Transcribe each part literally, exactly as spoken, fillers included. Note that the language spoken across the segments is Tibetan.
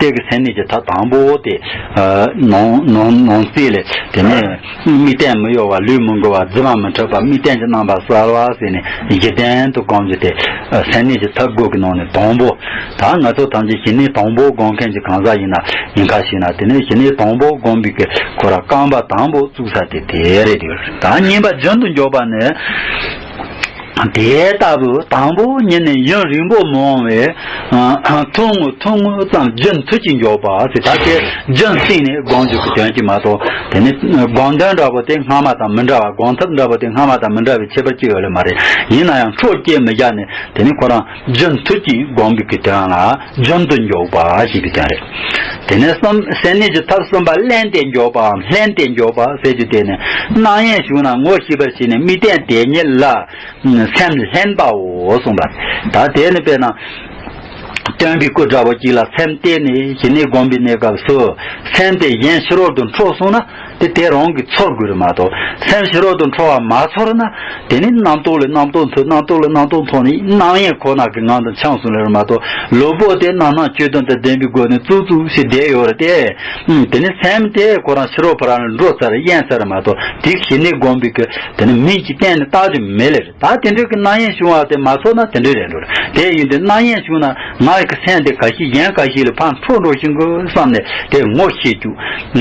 དེ་གི་སེམས་གནས་ཀྱི་ཐབས་དང་པོ་དེ། ཨ། ནང་ནང་ནང་གསེས་ལས་དེ་ནས་དམིགས་རྟེན་མི་གཡོ་བ་ལུས་མི་འགུལ་བ་རྫི་མ་མི་འཁྲུགས་པ་དམིགས་རྟེན་གྱི་རྣམ་པ་གསལ་བ་ཟེར་ནས་བཞི་ལྡན་དུ་སྒོམ་རྒྱུ་དེ། ཨ། སེམས་གནས་ཀྱི་ཐབས་དགུ་གི་ནང་ནས་དང་པོ། ད་ང་ཚོ་ཐམས་ཅད་ཞི་གནས་དང་པོ་སྒོམ་མཁན་གྱི་གང་ཟག་ཡིན་ན་ཡིན་ཁ་ཞིག་ན་དེ་ནས་ཞི་གནས་དང་པོ་སྒོམ་པའི་གི་ཁོ་ར་རྐང་པ་དང་པོ་བཙུགས་ས་དེ་དེ་རེད་ཡོད། ད་གཉིས་པ་རྒྱུན་དུ་འཇོག་པ་ནི། དེ་ལྟ་བུ་དང་པོ་ཉིད་ནས་ཡུན་རིང་པོ་མི་འོང་བས། ཨ། ཐུང་ངུ་ཐུང་ངུ་ཙམ་རྒྱུན་མཐུད་ཀྱིས་འཇོག་པ་ཟེར། ད་དེ་རྒྱུན་བསྲིངས་ནས་སྒོམ་རྒྱུ་གི་དོན་གྱིས་མ་གཏོགས། དེ་ནི་སྒོམ་དོན་འདྲ་པོ་དེ་སྔ་མ་དང་མི་འདྲ་བ། སྒོམ་ཐབས་འདྲ་པོ་དེ་སྔ་མ་དང་མི་འདྲ་བའི་ཁྱད་པར་ཅི་ཡོད་ལེ་མ་རེད། ཡིན་ན་ཡང་འཕྲོ་བཅད་མི་རྒྱག་ནས་དེ་ནི་ཁོ་རང་རྒྱུན་མཐུད་ཀྱིས་སྒོམ་པའི་གི་དོན་ལ་རྒྱུན་དུ་འཇོག་པ་ཞེས་པའི་དོན་རེད། དེ་ནས་གསུམ། སེམས་གནས་ཀྱི་ཐབས་གསུམ་པ་བརླན་ཏེ་འཇོག་པའམ་ལྷན་ཏེ་འཇོག་པ་ཟེར་རྒྱུ་དེ་ནི། སྣང་བརྙན་བྱུང་ན་ངོ་ཤེས་པར་བྱས་ནས་དམིགས་རྟེན་དེ་ཉིད་ལ་སེམས་ལྷན་པའོ་གསུངས་པ། ད་དེ་ནི་དཔེར་ན། སྟོན་པའི་སྐུ་འདྲ་བོ་གཅིག་ལ་སེམས་གཏད་ནས་ཞི་གནས་སྒོམ་པའི་གནས་སྐབས་སུ། སེམས་དེ་གཞན་ཕྱི་རོལ་དུ་འཕྲོ་སོང་ན་དེ་དེ་རང་གིས་ཚོར་དགོས་རེད་མ་གཏོགས། སེམས་ཕྱི་རོལ་དུ་འཕྲོ་བ་མ་ཚོར་ན་དེ་ནི་རྣམ་རྟོག་ལས་རྣམ་རྟོག་མཐོ། རྣམ་རྟོག་ལས་རྣམ་རྟོག་མཐོ་ནི་སྣང་བརྙན་ཁོ་ན་གི་ངང་དུ་འཁྱམས་སོང་ལེ་རེད་མ་གཏོགས། གློ་བུར་དེ་རྣམ་སྣང་ཆོས་དོན་དང་ལྡན་པའི་སྒོ་ནས་བཙུགས་བཙུགས་ཞེས་བསྡད་ཡོད་རེད་དེ། ཨུམ། དེ་ནི་སེམས་དེ་ཁོ་རང་ཕྱི་རོལ་ཕར་ལ་འགྲོ་ཚར་ཡན་ཚར་རེད་མ་གཏོགས། དེ་ཞི་གནས་སྒོམ་པའི་གི་དེ་ནི་མིང་གཅིག་གཏན་ནས་བཏགས་རྒྱུ་མེད་ལེ་རེད། ད་དེ་འདྲའི་གི་སྣང་བརྙན་བྱུང་བ་དེ་མ་ཚོར་ན་དེ་འདྲའི་རེད་འགྲོ་རེད། དེ་ཡིན་དུས་སྣང་བརྙན་བྱུང་ན་ང་ཡི་གི་སེམས་དེ་ག་ཤེད་གཞན་ག་ཤེད་ལ་ཕར་འཕྲོ་འགྲོ་བཞིན་གི་བསམ་ནས་དེ་ངོ་ཤེས་རྒྱུ།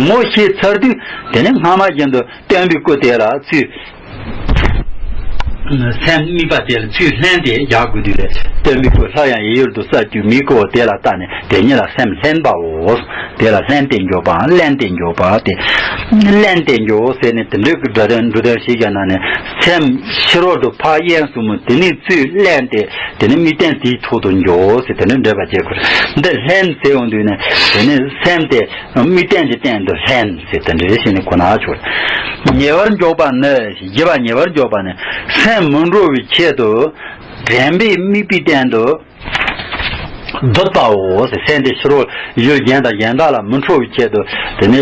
ངོ་ཤེས་ཚར་དུས་དེ་ནི་སྔ་མ་བཞིན་དུ་སྟོན་པའི་སྐུ་དེ་ལ་ཚུར། སེམས་དམིགས་པ་དེ་ལ་ཚུར་ལྷན་ཏེ་རྒྱག་དགོས་དུས་ལས། སྟོན་པའི་སྐུ་སླར་ཡང་ཡིད་ཡུལ་དུ་གསལ་གྱུར་མིག་གི་འོག་དེ་ལ་བལྟ་ནས་དེ་ཉིད་ལ་སེམས་ལྷན་པའོ། དེ་ལ་ལྷན་ཏེ་འཇོག་པའམ་བརླན་ཏེ་འཇོག་པ་སྟེ། བརླན་ཏེ་འཇོག་ཟེར་ནས་དེ་འདྲའི་གི་སྒྲ་དོན་འགྲོ་དོན་ཞིག་བྱས་ན་ནི། སེམས་ཕྱི་རོལ་དུ་ཕར་གཡེང་སོང་མོད་དེ་ནས་ཚུར་བརླན་ཏེ་དེ་ནི་དམིགས་རྟེན་དེའི་ཐོག་ཏུ་འཇོག་ཟེར་དེ་འདྲ་འགྲེལ་པ་བྱེད་དགོས། འདི་ལྷན་ཟེར་ཡོང་དུས་ནི་དེ་ནི་སེམས་དེ་དམིགས་རྟེན་གྱི་སྟེང་དུ་ལྷན་ཟེར་དེ་འདྲ་བྱས་ནས་ཁོ་ན་ཆོག། ཉེ་བར་འཇོག་པ་ནི། བཞི་པ་ཉེ་བར་འཇོག་པ་ནི། སེམས་མི་འགྲོ་བའི་ཆེད་དུ་དྲན་པས་དམིགས་པའི་སྟེང་དུ་སྡུད་པའོ། སེམས་དེ་ཕྱི་རོལ་ཡུལ་གཞན་དང་གཞན་དག་ལ་མི་འཕྲོ་བའི་ཆེད་དུ་དེ་ནས་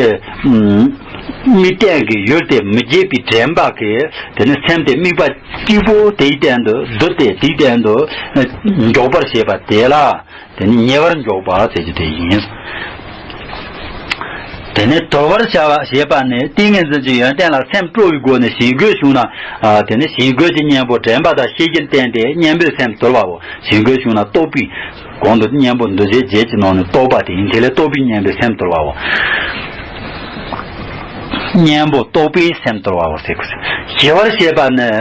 ཨུམ། དམིགས་རྟེན་གྱི་ཡུལ་དེ་མི་བརྗེད་པའི་དྲན་པ་གིས་དེ་ནས་སེམས་དེ་དམིགས་པ་གཅིག་པོ་དེའི་སྟེང་དུ་བསྡུས་ཏེ་དེའི་སྟེང་དུ་འཇོག་པར་བྱེད་པ་དེ་ལ་དེ་ནི་ཉེ་བར་འཇོག་པ་ཟེར་རྒྱུ་དེ་ཡིན། དེ་ནས་དོར་བར་བྱ་བ་ཞེས་པ་ནི་ཏིང་ངེ་འཛིན་གྱི་ཡོན་ཏན་ལ་སེམས་སྤྲོ་བའི་སྒོ་ནས་བྱིང་རྒོད་བྱུང་ན། ཨ། དེ་ནི་བྱིང་རྒོད་ཀྱི་གཉེན་པོ་དྲན་པ་དང་ཤེས་བཞིན་བསྟེན་ཏེ་གཉེན་པོའི་སེམས་དོར་བའོ། བྱིང་རྒོད་བྱུང་ན་རྟོག་པའི། གོང་དུ་གཉེན་པོ་འདུ་བྱེད་བརྒྱད་ཀྱི་ནང་ནས་རྟོག་པ་དེ་ཡིན། དེ་ལས་རྟོག་པའི་གཉེན་པོའི་སེམས་དོར་བའོ། གཉེན་པོ་རྟོག་པའི་སེམས་དོར་བའོ་ཟེར་དགོས། ཞི་བར་བྱེད་པ་ནི།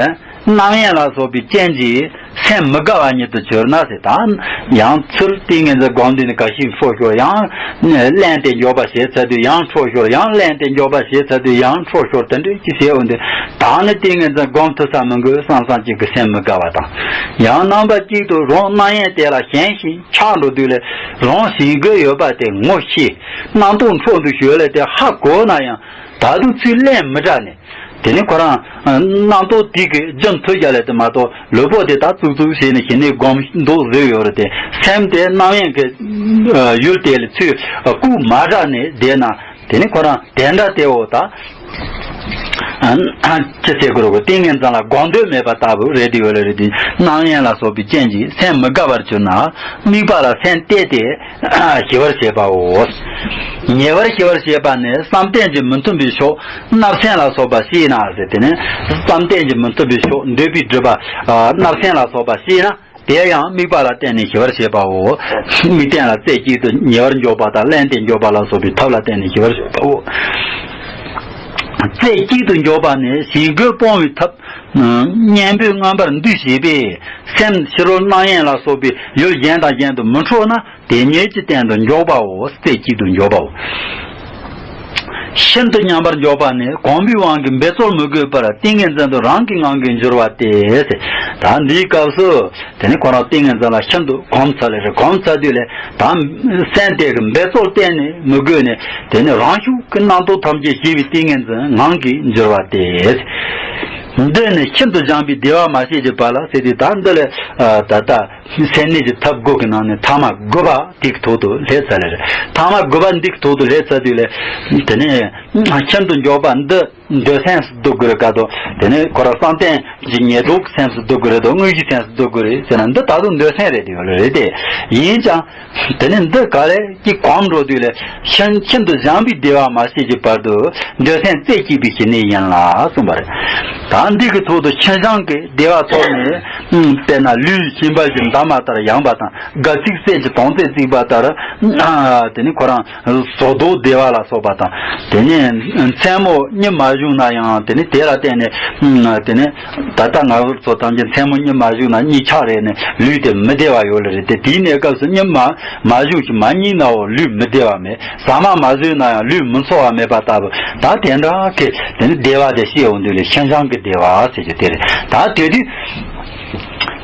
རྣམ་གཡེང་ལ་སོགས་པའི་རྐྱེན་གྱིས་སེམས་མི་དགའ་བ་ཉིད་དུ་གྱུར་ན་ཟེར། ད་ཡང་ཚུར་ཏིང་ངེ་འཛིན་སྒོམ་དུས་ནི་ག་ཤེད་འཕྲོ་ཤོར། ཡང་བརླན་ཏེ་འཇོག་པ་བྱེད་ཚར་དུས་ཡང་འཕྲོ་ཤོར། ཡང་བརླན་ཏེ་འཇོག་པ་བྱེད་ཚར་དུས་ཡང་འཕྲོ་ཤོར། དེ་འདྲ་ཅིག་བྱས་འོང་དུས་ད་ནི་ཏིང་ངེ་འཛིན་སྒོམ་ཐུབ་ས་མི་འགོད་བསམ་བསམ་གཅིག་གི་སེམས་མི་དགའ་བ་དང་། ཡང་རྣམ་པ་གཅིག་ཏུ་རང་རྣམ་གཡེང་དེ་ལ་ཞེན་ཞིང་ཆགས་འགྲོ་དུས་ལས་རང་བྱིང་རྒོད་ཡོད་པ་དེ་ངོ་ཤེས། རྣམ་རྟོག་འཕྲོ་འདུ་ཞོར་ལས་དེ་ཧ་གོ་ན་ཡང་ད་དུང་ཚུར་བརླན་མི་དྲགས་ནས། དེ་ནི་ཁོ་རང་རྣམ་རྟོག་དེ་གི་རྒྱུན་མཐུད་རྒྱག་ལས་དེ་མ་གཏོགས་ལུས་པོ་དེ་ད་ཙུག་ཙུག་བྱས་ནས་ཞི་གནས་སྒོམ་འདུག་བཟོས་ཡོད་རེད་དེ། སེམས་དེ་རྣམ་གཡེང་གི་ཡུལ་དེ་ལ་ཚུར་བཀུག་མ་དྲགས་ནས་བསྡད་ན། དེ་ནི་ཁོ་རང་དེ་འདྲ་དེ་འོ་ད། ཅི་ཟེར་དགོས་རེད། ཏིང་ངེ་འཛིན་ལ་སྒོམ་འདོད་མེད་པ་ལྟ་བུ་རེད་དེ་ཡོད་ལེ་རེད་དེ། རྣམ་གཡེང་ལ་སོགས་པའི་རྐྱེན་གྱིས་སེམས་མི་དགའ་བར་གྱུར་ན་དམིགས་པ་ལ་སེམས་གཏད་དེ་ཞི་བར་བྱེད་པའོ། ཉེ་བར་ཞི་བར་བྱེད་པ་ནི་བསམ་གཏན་གྱི་མི་མཐུན་པའི་ཕྱོགས་བརྣབ་སེམས་ལ་སོགས་པ་སྐྱེས་ན་ཟེར། དེ་ནི་བསམ་གཏན་གྱི་མི་མཐུན་པའི་ཕྱོགས་འདོད་པའི་སྒྲིབ་པ་བརྣབ་སེམས་ལ་སོགས་པ་སྐྱེས་ན། དེ་ཡང་དམིགས་པ་ལ་བརྟེན་ནས་ཞི་བར་བྱེད་པའོ། དམིགས་རྟེན་ལ་རྩེ་གཅིག་ཏུ་ཉེ་བར་འཇོག་པ་དང་བརླན་ཏེ་འཇོག་པ་ལ་སོགས་པའི་ཐབས་ལ་བརྟེན་ནས་ཞི་བར་བྱེད་པའོ། རྩེ་གཅིག་ཏུ་འཇོག་པ་ནི་བྱིང་རྒོད་སྤོང་བའི་ཐབས། གཉེན་པོས་མངོན་པར་འདུ་བྱེད་པས་སེམས་ཕྱི་རོལ་རྣམ་གཡེང་ལ་སོགས་པའི་ཡུལ་གཞན་དང་གཞན་དུ་མི་འཕྲོ་ན། དེ་ཉིད་ཀྱི་སྟེང་དུ་འཇོག་པའོ། རྩེ་གཅིག་ཏུ་འཇོག་པའོ། ཤིན་ཏུ་མཉམ་པར་འཇོག་པ་ནི་གོམས་པའི་དབང་གིས་འབད་རྩོལ་མི་དགོས་པར་ཏིང་ངེ་འཛིན་དུ་རང་གི་ངང་གིས་འགྱུར་བ་སྟེ། ད་འདིའི་སྐབས་སུ་དེ་ནི་ཁོ་རང་ཏིང་ངེ་འཛིན་ལ་ཤིན་ཏུ་གོམས་ཚར་ལེ་རེད། གོམས་ཚར་དུས་ལས་ད་སེམས་དེ་གི་འབད་རྩོལ་གཏན་ནས་མི་དགོས་ནས་དེ་ནི་རང་ཤུགས་ཀྱིས་རྣམ་རྟོག་ཐམས་ཅད་ཞི་བའི་ཏིང་ངེ་འཛིན་ངང་གིས་འགྱུར་བ་སྟེ། འདི་ནི་ཤིན་ཏུ་སྦྱངས་པའི་བདེ་བ་མ་སྐྱེས་ཀྱི་བར་ལ་ཟེར་དུས། ད་འདི་ལས་ད་ལྟ་སེམས་གནས་ཀྱི་ཐབས་དགུ་གི་ནང་ནས་ཐ་མ་དགུ་པ་འདི་གི་ཐོག་ཏུ་སླེབས་ཚར་ལེ་རེད། ཐ་མ་དགུ་པ་འདི་གི་ཐོག་ཏུ་སླེབས་ཚར་དུས་ལས། དེ་ནས་ཤིན་ཏུ་མགྱོགས་པ་འདི་འདོད་སེམས་སུ་འདུ་དགོས་རེད་ཀ་དོ། དེ་ནས་ཁོ་རང་བསམ་གཏན་གྱི་ཉེར་བསྡོགས་སེམས་སུ་འདུ་དགོས་རེད་དོ། དངོས་གཞིའི་སེམས་སུ་འདུ་དགོས་རེད་ཟེར་ན། འདི་ད་དུང་འདོད་སེམས་རེད་དེ་ཡོད་ལེ་རེད་དེ། ཡིན་ཀྱང་དེ་ནས་འདི་ག་ལས་ཀྱི་གོམས་འགྲོ་དུས་ལས་ཤིན་ཤིན་ཏུ་སྦྱངས་པའི་བདེ་བ་མ་སྐྱེས་ཀྱི་བར་དུ་འདོད་སེམས་རྩེ་གཅིག་པའི་ཞི་གནས་ཡིན་ལ་གསུངས་པ་རེད། ད་འདི་གི་ཐོག་ཏུ་ཤིན་སྦྱངས་ཀྱི་བདེ་བ་ཐོབ་ནས། དཔེར་ན་ལུས་ཤིང་བལ་གྱི་འདབ་མ་ལྟར་ཡངས་པ་དང་། སྒ་ཚིགས་གསེར་གྱི་དོང་ཙེ་བརྩིགས་པ་ལྟར། དེ་ནི་ཁོ་རང་ཟོག་རྡོ་བདེ་བ་ལ་སོགས་པ་དང་། དེ་ནས་མཚན་མོ་གཉིད་མ་བཞུགས་ན་ཡང་དེ་ནི་དེ་ལ་བརྟེན་ནས། དེ་ནི་ད་ལྟ་ང་ཚོ་ཐམས་ཅད་མཚན་མོ་གཉིད་མ་བཞུགས་ན་གཉིད་ཆག་རེད་ནས་ལུས་དེ་མི་བདེ་བ་ཡོད་ལེ་རེད་དེ། དེའི་གནས་སྐབས་སུ་གཉིད་མ་མ་བཞུགས་ཤིང་མ་གཉིད་ནའོ་ལུས་མི་བདེ་བ་མེད། ཟ་མ་མ་ཟོས་ན་ཡང་ལུས་མི་འཚོ་བ་མེད་པ་ལྟ་བུ། ད་དེ་འདྲ་གི་དེ་ནི་བདེ་བ་དེ་སྐྱེ་འོང་དུས་ལས་ཤིན་སྦྱངས་ཀྱི་བདེ་བ་ཟེར་རྒྱུ་དེ་རེད། ད་དེ་དུས་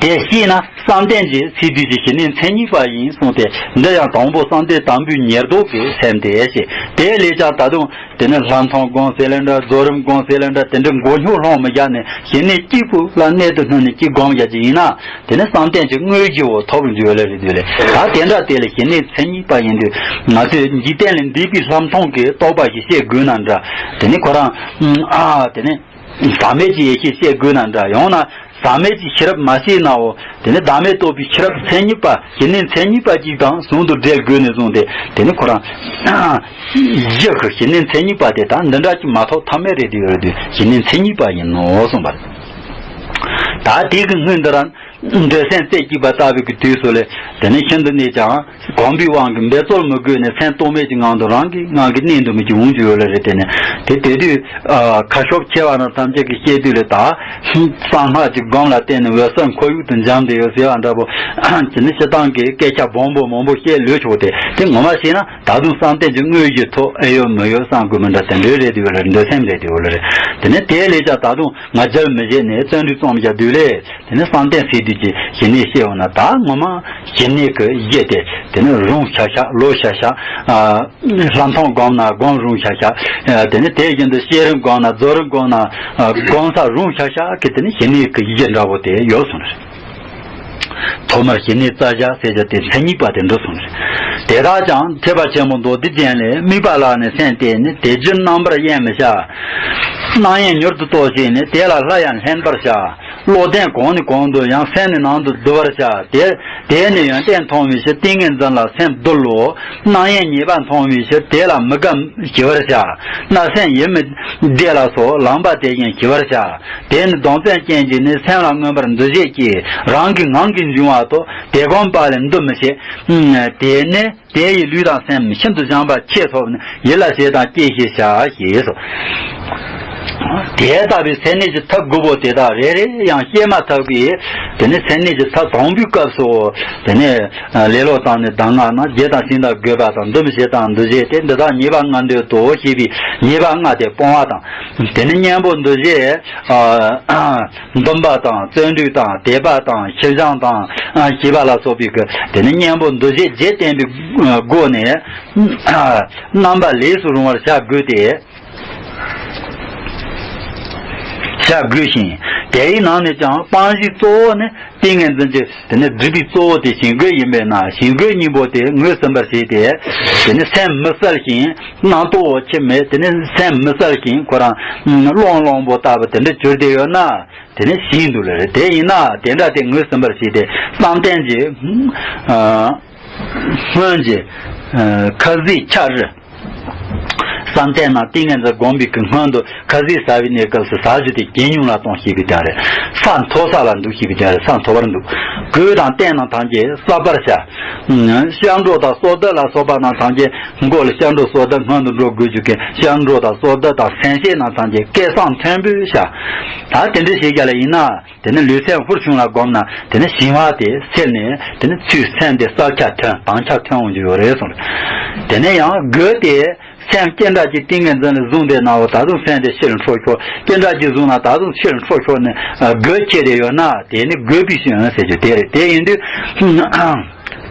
དེ་སྐྱེས་ན། བསམ་གཏན་གྱི་ཚེ་དུས་ཀྱི་ཞི་གནས་མཚན་ཉིད་པ་ཡིན་གསུངས་ཏེ། འདི་ཡང་དང་པོ་བསམ་གཏན་དང་པོའི་ཉེར་བསྡོགས་ཀྱི་སེམས་ཏེ་ཞེས། དེ་ལས་ཀྱང་ད་དུང་དེ་ནི་ལྷག་མཐོང་སྒོམ་ཟེར་ལེ་འདྲ། རྫོགས་རིམ་སྒོམ་ཟེར་ལེ་འདྲ། དེ་འདྲའི་མགོ་སྙོབ་ལྷོང་མི་རྒྱག་ནས་ཞི་གནས་གཅིག་པུ་ལ་གནད་དུ་བསྣུན་ནས་གཅིག་སྒོམ་རྒྱག་གི་ཡིན་ན། དེ་ནི་བསམ་གཏན་གྱི་དངོས་གཞི་བོ་ཐོབ་འགྱུར་ལེ་རེད་དུས་ལས། ད་དེ་འདྲ་དེ་ལས་ཞི་གནས་མཚན་ཉིད་པ་ཡིན་དུས། ང་ཚོས་འཇིག་རྟེན་ལས་འདས་པའི་ལྷག་མཐོང་གི་རྟོགས་པ་ཞིག་བཤད་དགོས་ན་འདྲ། དེ་ནི་ཁོ་རང་ཨ་དེ་ནི། ཟག་མེད་ཀྱི་ཡེ་ཤེས་བཤད་དགོས་ན་འདྲ། ཡང་ན་ཟག་མེད་ཀྱི་ཤེས་རབ་མ་སྐྱེས་ནའོ། དེ་ནི་བདག་མེད་རྟོགས་པའི་ཤེས་རབ་མཚན་ཉིད་པ། ཞི་གནས་མཚན་ཉིད་པ་ཅིག་དང་ཟུང་དུ་འབྲེལ་དགོས་ནས་བཟུང་སྟེ། དེ་ནི་ཁོ་རང་གཞི་གི་ཞི་གནས་མཚན་ཉིད་པ་དེ་དག་འདི་འདྲ་ཅིག་མ་ཐོབ་ཐབས་མེད་རེད་དེ་ཡོད་རེད་དུས། ཞི་གནས་མཚན་ཉིད་པ་ཡིན་ནོ་གསུངས་པ་རེད། ད་དེ་གི་སྔོན་དུ་རང་འདོད་སེམས་རྩེ་གཅིག་པ་ལྟ་བུའི་གི་དུས་སུ་ལས། དེ་ནི་ཤིན་ཏུ་ནས་ཀྱང་གོམས་པའི་དབང་གིས་འབད་རྩོལ་མི་དགོས་ནས་སེམས་རྟོག་མེད་ཀྱི་ངང་དུ་རང་གི་ངང་གིས་གནས་འདུག་མི་ཀྱི་འོང་རྒྱུ་ཡོད་ལེ་རེད། དེ་ནི་དེ་དེ་དུས་ཁ་ཤོབ་ཆེ་བ་རྣམས་ཐམས་ཅད་ཀྱིས་བཤད་དུས་ལས། ད་གསང་སྔགས་ཀྱི་སྒོམ་ལ་བརྟེན་ནས་འོད་གསལ་ཁོར་ཡུག་ཏུ་འབྱམས་ཏེ་ཡོད་ཟེར་བ་འདྲ་པོ། དེ་ནི་སྤྱིར་བཏང་གི་སྐད་ཆ་སྦོམ་པོ་མང་པོ་བཤད་ལོས་ཆོག་སྟེ། དེ་ངོ་མ་བཤད་ན་ད་དུང་བསམ་གཏན་གྱི་དངོས་གཞི་ཐོབ་ཨེ་ཡོད་མི་ཡོད་བསམ་དགོས་མི་འདྲ། དེ་འདྲའི་རེད་དེ་ཡོད་ལེ་རེད། འདོད་སེམས་རེད་དེ་ཡོད་ལེ་རེད། དེ་ནི་དེ་ལས་ཀྱང་ད་དུང་ང་རྒྱལ་མི་བྱེད་ནས་བརྩོན་འགྲུས་རྩོམ་བྱ་དུས་ལས། དེ་ནི་བསམ་གཏན་ཟེར་དུས་ཀྱི་ཞི་གནས་བཤད་འོང་ན། ད་ངོ་མ་ཞི་གནས་ཀྱི་གཞི་དེ་དེ་ནི་རུང་ཤ་ཤ་ལོ་ཤ་ཤ། ལྷག་མཐོང་སྒོམ་ན་སྒོམ་རུང་ཤ་ཤ། དེ་ནི་དེ་བཞིན་དུ་བསྐྱེད་རིམ་སྒོམ་ན་རྫོགས་རིམ་སྒོམ་ན་སྒོམ་ས་རུང་ཤ་ཤ་གི་དེ་ནི་ཞི་གནས་ཀྱི་གཞི་འདྲ་པོ་དེ་ཡོད་སོང་རེད། ཐོག་མར་ཞི་གནས་རྩ་བཞག་ཟེར་བྱ་དེ་མཚན་ཉིད་པ་དེ་འགྲུབ་སོང་རེད། དེ་དག་ཀྱང་ཐེག་པ་ཆེན་པོ་མདོ་སྡེ་རྒྱན་ལས། དམིགས་པ་ལ་ནི་སེམས་གཏད་ནས། དེ་རྒྱུ་རྣམ་པར་གཡེང་མི་བྱ། སྣང་གཡེང་མྱུར་དུ་རྟོགས་བྱས་ནས། དེ་ལ་སླར་ཡང་ལྷན་པར་བྱ། བློ་ལྡན་གོང་ནས་གོང་དུ་ཡང་། སེམས་ནི་ནང་དུ་བསྡུ་བར་བྱ། དེ་དེ་ནས་ཡོན་ཏན་མཐོང་བའི་ཕྱིར། ཏིང་ངེ་འཛིན་ལ་སེམས་བསྡུ་ལོ། སྣང་གཡེང་ཉེས་པ་མཐོང་བའི་ཕྱིར། དེ་ལ་མི་དགའ་ཞི་བར་བྱ། བརྣབ་སེམས་ཡིད་མི་བདེ་ལ་སོགས་ལངས་པ་དེ་བཞིན་ཞི་བར་བྱ། དེ་ནི་སྡོམ་བརྩོན་ཅན་གྱིས་ནི། སེམས་ལ་མངོན་པར་འདུ་བྱེད་ཀྱིས། རང་གི་ངང་གིས་འབྱུང་བ་ཐོབ། དེ་གོམས་པ་ལས་འདུ་མི་བྱེད། དེ་ནི་དེ་ཡི་ལུས་དང་སེམས་ཤིན་ཏུ་སྦྱངས་པ་ཆེས་ཐོབ་ནས། ཡིད་ལ་བྱེད་དང་སྐྱེད་ཤེས་བྱ། ཞེས་སོ། དེ་ལྟ་བུའི་སེམས་གནས་ཀྱི་ཐབས་དགུ་པོ་དེ་དག་རེ་རེ་ཡང་སྐྱེ་མ་ཐག་པའི། དེ་ནི་སེམས་གནས་ཀྱི་ཐབས་དང་པོའི་སྐབས་སུ། དེ་ནི་ལེ་ལོ་དང་ནི་གདམས་ངག་རྣམས། བརྗེད་དང་ཤིང་དང་རྒོད་པ་དང་། འདུ་མི་བྱེད་དང་འདུ་བྱེད་དེ། འདི་དག་ཉེས་པ་ལྔ་འདོད་དོ་ཞེས་པའི་ཉེས་པ་ལྔ་དེ་སྤོང་བ་དང་། དེ་ནི་གཉེན་པོ་འདུ་བྱེད། འདུན་པ་དང་བརྩོན་འགྲུས་དང་དད་པ་དང་ཤིན་སྦྱངས་དང་ཞེས་པ་ལ་སོགས་པའི་གི། དེ་ནི་གཉེན་པོ་འདུ་བྱེད་བརྒྱད་བསྟེན་པའི་སྒོ་ནས་རྣམ་པ་ལས་སུ་རུང་བར་བྱ་དགོས་ཏེ། བྱ་དགོས་ཤིང་། དེའི་ནང་ནས་ཀྱང་སྤང་བྱའི་གཙོ་བོ་ནི་ཏིང་ངེ་འཛིན་གྱི་དེ་ནི་སྒྲིབ་པའི་གཙོ་བོ་དེ་ཞེན་སྒོས་ཡིན་པས་ན། ཞེན་སྒོའི་གཉེན་པོ་དེ་ངོས་ཟིན་པར་བྱས་ཏེ། དེ་ནི་སེམས་མི་གསལ་ཞིང་རྣམ་རྟོག་འཆི་མེད། དེ་ནི་སེམས་མི་གསལ་ཞིང་ཁོ་རང་བློང་བློང་པོ་ལྟ་བུ་དེ་འདྲ་གྱུར་ཏེ་ཡོད་ན། དེ་ནི་ཞེན་འདུག་ལེ་རེད། དེ་ཡིན་ན་དེ་འདྲ་དེ་ངོས་ཟིན་པར་བྱས་ཏེ། བསམ་གཏན་གྱི་སྔོན་གྱི་ཁ་ཟས་ཆ་རུ། བསམ་གཏན་ནང་ཏིང་ངེ་འཛིན་སྒོམ་པའི་གི་སྔོན་དུ་ཁ་ཟས་ཟ་བའི་གནས་སྐབས་སུ་ཟ་རྒྱུ་དེ་ཇེ་ཉུང་ལ་གཏོང་ཤེས་པའི་དོན་རེད། ས་མཐོ་ས་ལ་འདུག་ཤེས་པའི་དོན་རེད། ས་མཐོ་བར་འདུག་གོས་དང་སྟན་རྣམས་ཐམས་ཅད་གསོལ་བར་བྱ། ཨ་སྐྱབས་འགྲོ་དང་གསོལ་འདེབས་ལ་སོགས་པ་རྣམས་ཐམས་ཅད་མགོ་ལ་སྐྱབས་འགྲོ་གསོལ་འདེབས། སྔོན་དུ་འགྲོ་དགོས་རྒྱུ་གི་སྐྱབས་འགྲོ་དང་གསོལ་འདེབས་དང་། སེམས་བསྐྱེད་རྣམས་ཐམས་ཅད་སྐད་གསང་མཐོན་པོས་བྱ། ད་དེ་འདྲ་བྱེད་རྒྱུ་ལ་ཡིན་ན། དེ་ནི་ལུས་སེམས་ཧུར་བྱུང་ལ་བསྒོམས་ན། དེ་ནི་ཞེན་པ་དེ་སེལ་ནས། དེ་ནི་ཚུར་སེམས་དེ་གསལ་ཆ་ཐོན། དྭངས་ཆ་ཐོན་འོང་རྒྱུ་ཡོད་རེད་གསུངས། དེ་ནས་ཡང་གོས་དེ་སེམས་ཅི་འདྲ་ཅིག་ཏིང་ངེ་འཛིན་ལ་བཟུང་བསྡད་ནའོ། ད་དུང་སེམས་དེ་ཕྱིར་འཕྲོ་ཤོར། ཅི་འདྲ་ཅིག་བཟུང་ན་ད་དུང་ཕྱིར་འཕྲོ་ཤོར་ནས་གོས་ཁྱེར་ཏེ་ཡོད་ན། དེ་ནི་གོས་པའི་སྐྱོན་ཟེར་རྒྱུ་དེ་རེད། དེ་ཡིན་དུས།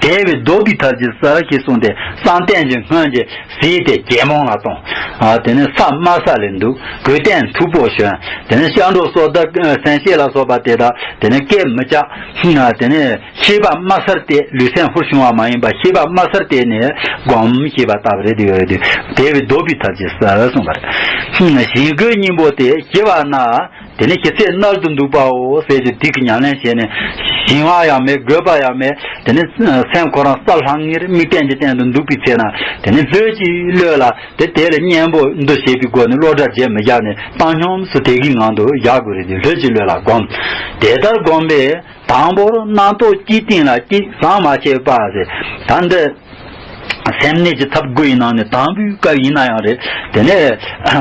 དེ་བས་བཟློག་པའི་ཐབས་ཀྱིས་གསལ་ཞེས་གསུངས་ཏེ། བསམ་གཏན་གྱི་སྔོན་གྱི་ཟས་དེ་ཇེ་མང་ལ་བཏང་། དེ་ནས་ས་དམའ་ས་ལ་འདུག་གོས་སྟོན་མཐུག་པོ་གྱོན། དེ་ནས་སྐྱབས་འགྲོ་སོགས་དང་སེམས་བསྐྱེད་ལ་སོགས་པ་དེ་དག་དེ་ནས་སྐད་མི་རྐྱབ། དེ་ནས་ཤེས་པ་དམའ་སར་བལྟས། ལུས་སེམས་ཧུར་བྱུང་བ་མ་ཡིན་པ་ཤེས་པ་དམའ་སར་བལྟས་ནས་སྒོམ་ཞེས་པ་ལྟ་བུ་རེད་དེ་ཡོད་རེད་དེ། དེ་བས་བཟློག་པའི་ཐབས་ཀྱིས་གསལ་གསུངས་པ་རེད། བཞིན་རྒོད་སྙིང་པོ་དེ་ཞི་བ་ན། དེ་ནས་ཞི་བསིལ་རྣལ་དུ་འདུག་པའོ་ཟེར་གྱི་དེ་གི་ཉམས་ལེན་བྱས་ནས་ཞི་བ་ཡང་མེད། རྒོད་པ་ཡང་མེད། དེ་ནས་སེམས་ཁོ་རང་ས་ལྷང་ངེར་དམིགས་རྟེན་གྱི་སྟེང་དུ་འདུག་པའི་ཚེ་ན། དེ་ནས་ལྷོད་ཀྱིས་གློད་ལ། དེ་དེ་ལ་གཉེན་པོ་འདུ་བྱེད་པའི་སྒོ་ནས་བློ་གྲྭ་རྗེས་མི་བཞག་ནས་བཏང་སྙོམས་སུ་དེ་གི་ངང་དུ་བཞག་དགོས་རེད་དེ། ལྷོད་ཀྱིས་གློད་ལ་སྒོམ། དེ་ལྟར་སྒོམ་པས། དང་པོར་རྣམ་རྟོག་གཅིག་སྟེང་ལ་གཅིག་ཟང་མ་ཆད་པ་ཟེར། ད་འདི་སེམས་གནས་ཀྱི་ཐབས་དགུ་ཡི་ནང་ནས་དང་པོའི་སྐབས་ཡིན་ན་ཡང་རེད། དེ་ནས་